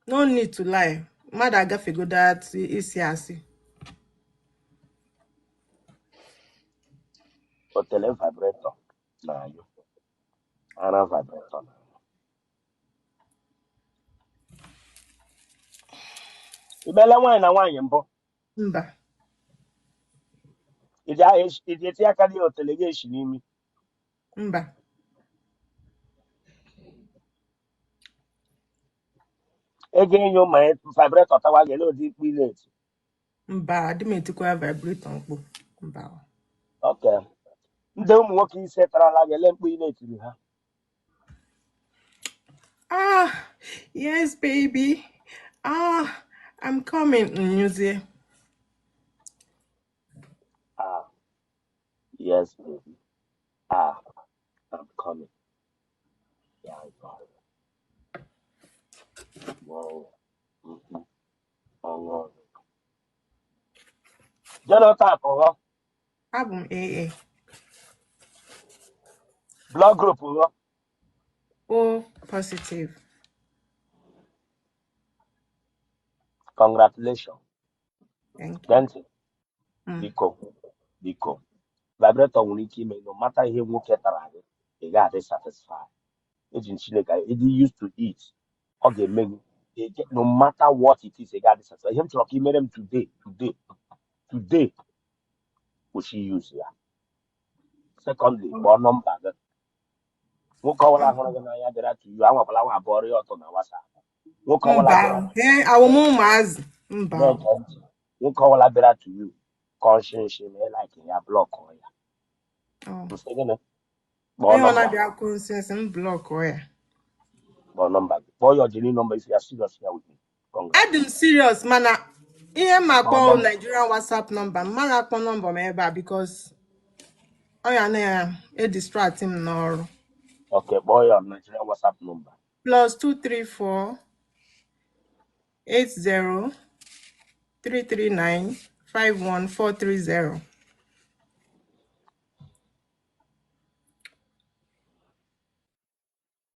No need to lie. Mmadụ agafego that isi asị. Otele vibrator na-anyụ, ara vibrator na-anyụ. Ị meela nwaanyị na nwaanyị mbụ? Mba. Iji etinye aka n'ihe otele gị esi n'imi? Mba. Ego enyo ma vibrator tawa gị, ele ụdị mkpu ị na-eti? Mba, adị m etikwa vibrator mkpu. Mba. Okay. Ndị ụmụ nwoke ise tarala gị, ele mkpu ị na-etiri ha? Ah, yes, baby. Ah, I'm coming. Nyuzie. Ah, yes, baby. Ah, I'm coming. Ya wow. Mkpu ọṅụ. Genotype ghọ? Abụ m AA. Blood group ghọ? O positive. Congratulations. Thank you. Gee ntị. Biko, biko, vibrator nwere ike ime no matter ihe nwoke tara gị, ị ga-adị satisfied. Eji m Chineke, ịdị used to it, ọ ga-eme gị no matter what it is, ị ga-adị satisfied. Ihe m chọrọ ka ị mere m today, today, today, kwụsị use ya. Secondly, kpọọ nọmba gị. Nwoke ọbụla hụrụ gị n'anya bịara to you, anwakwala nwa abụọ rịọ ọtọ na WhatsApp. Nwoke ọbụla Mba. bịara Ee, awụ m ụmụazị. Mba. Na-ege ntị, nwoke ọbụla bịara to you kọnshịnshị ma ị like ya, block ya. Oh. Nsị gịnị? Kpọọ Onye ọ nọmba. na-abịa akụ nsị nsị m block ya. Kpọọ nọmba gị, kpọọ your genuine number if you are serious here with me. Congrats. Adị m serious, mana ihe m Kpọọ akpọ nọmba. Nigerian WhatsApp number, m mara akpọ nọmba m ebe a because ọ ya na ya edistract m n'ọrụ. Okay, kpọọ your Nigerian WhatsApp number. +234 80 339 51430.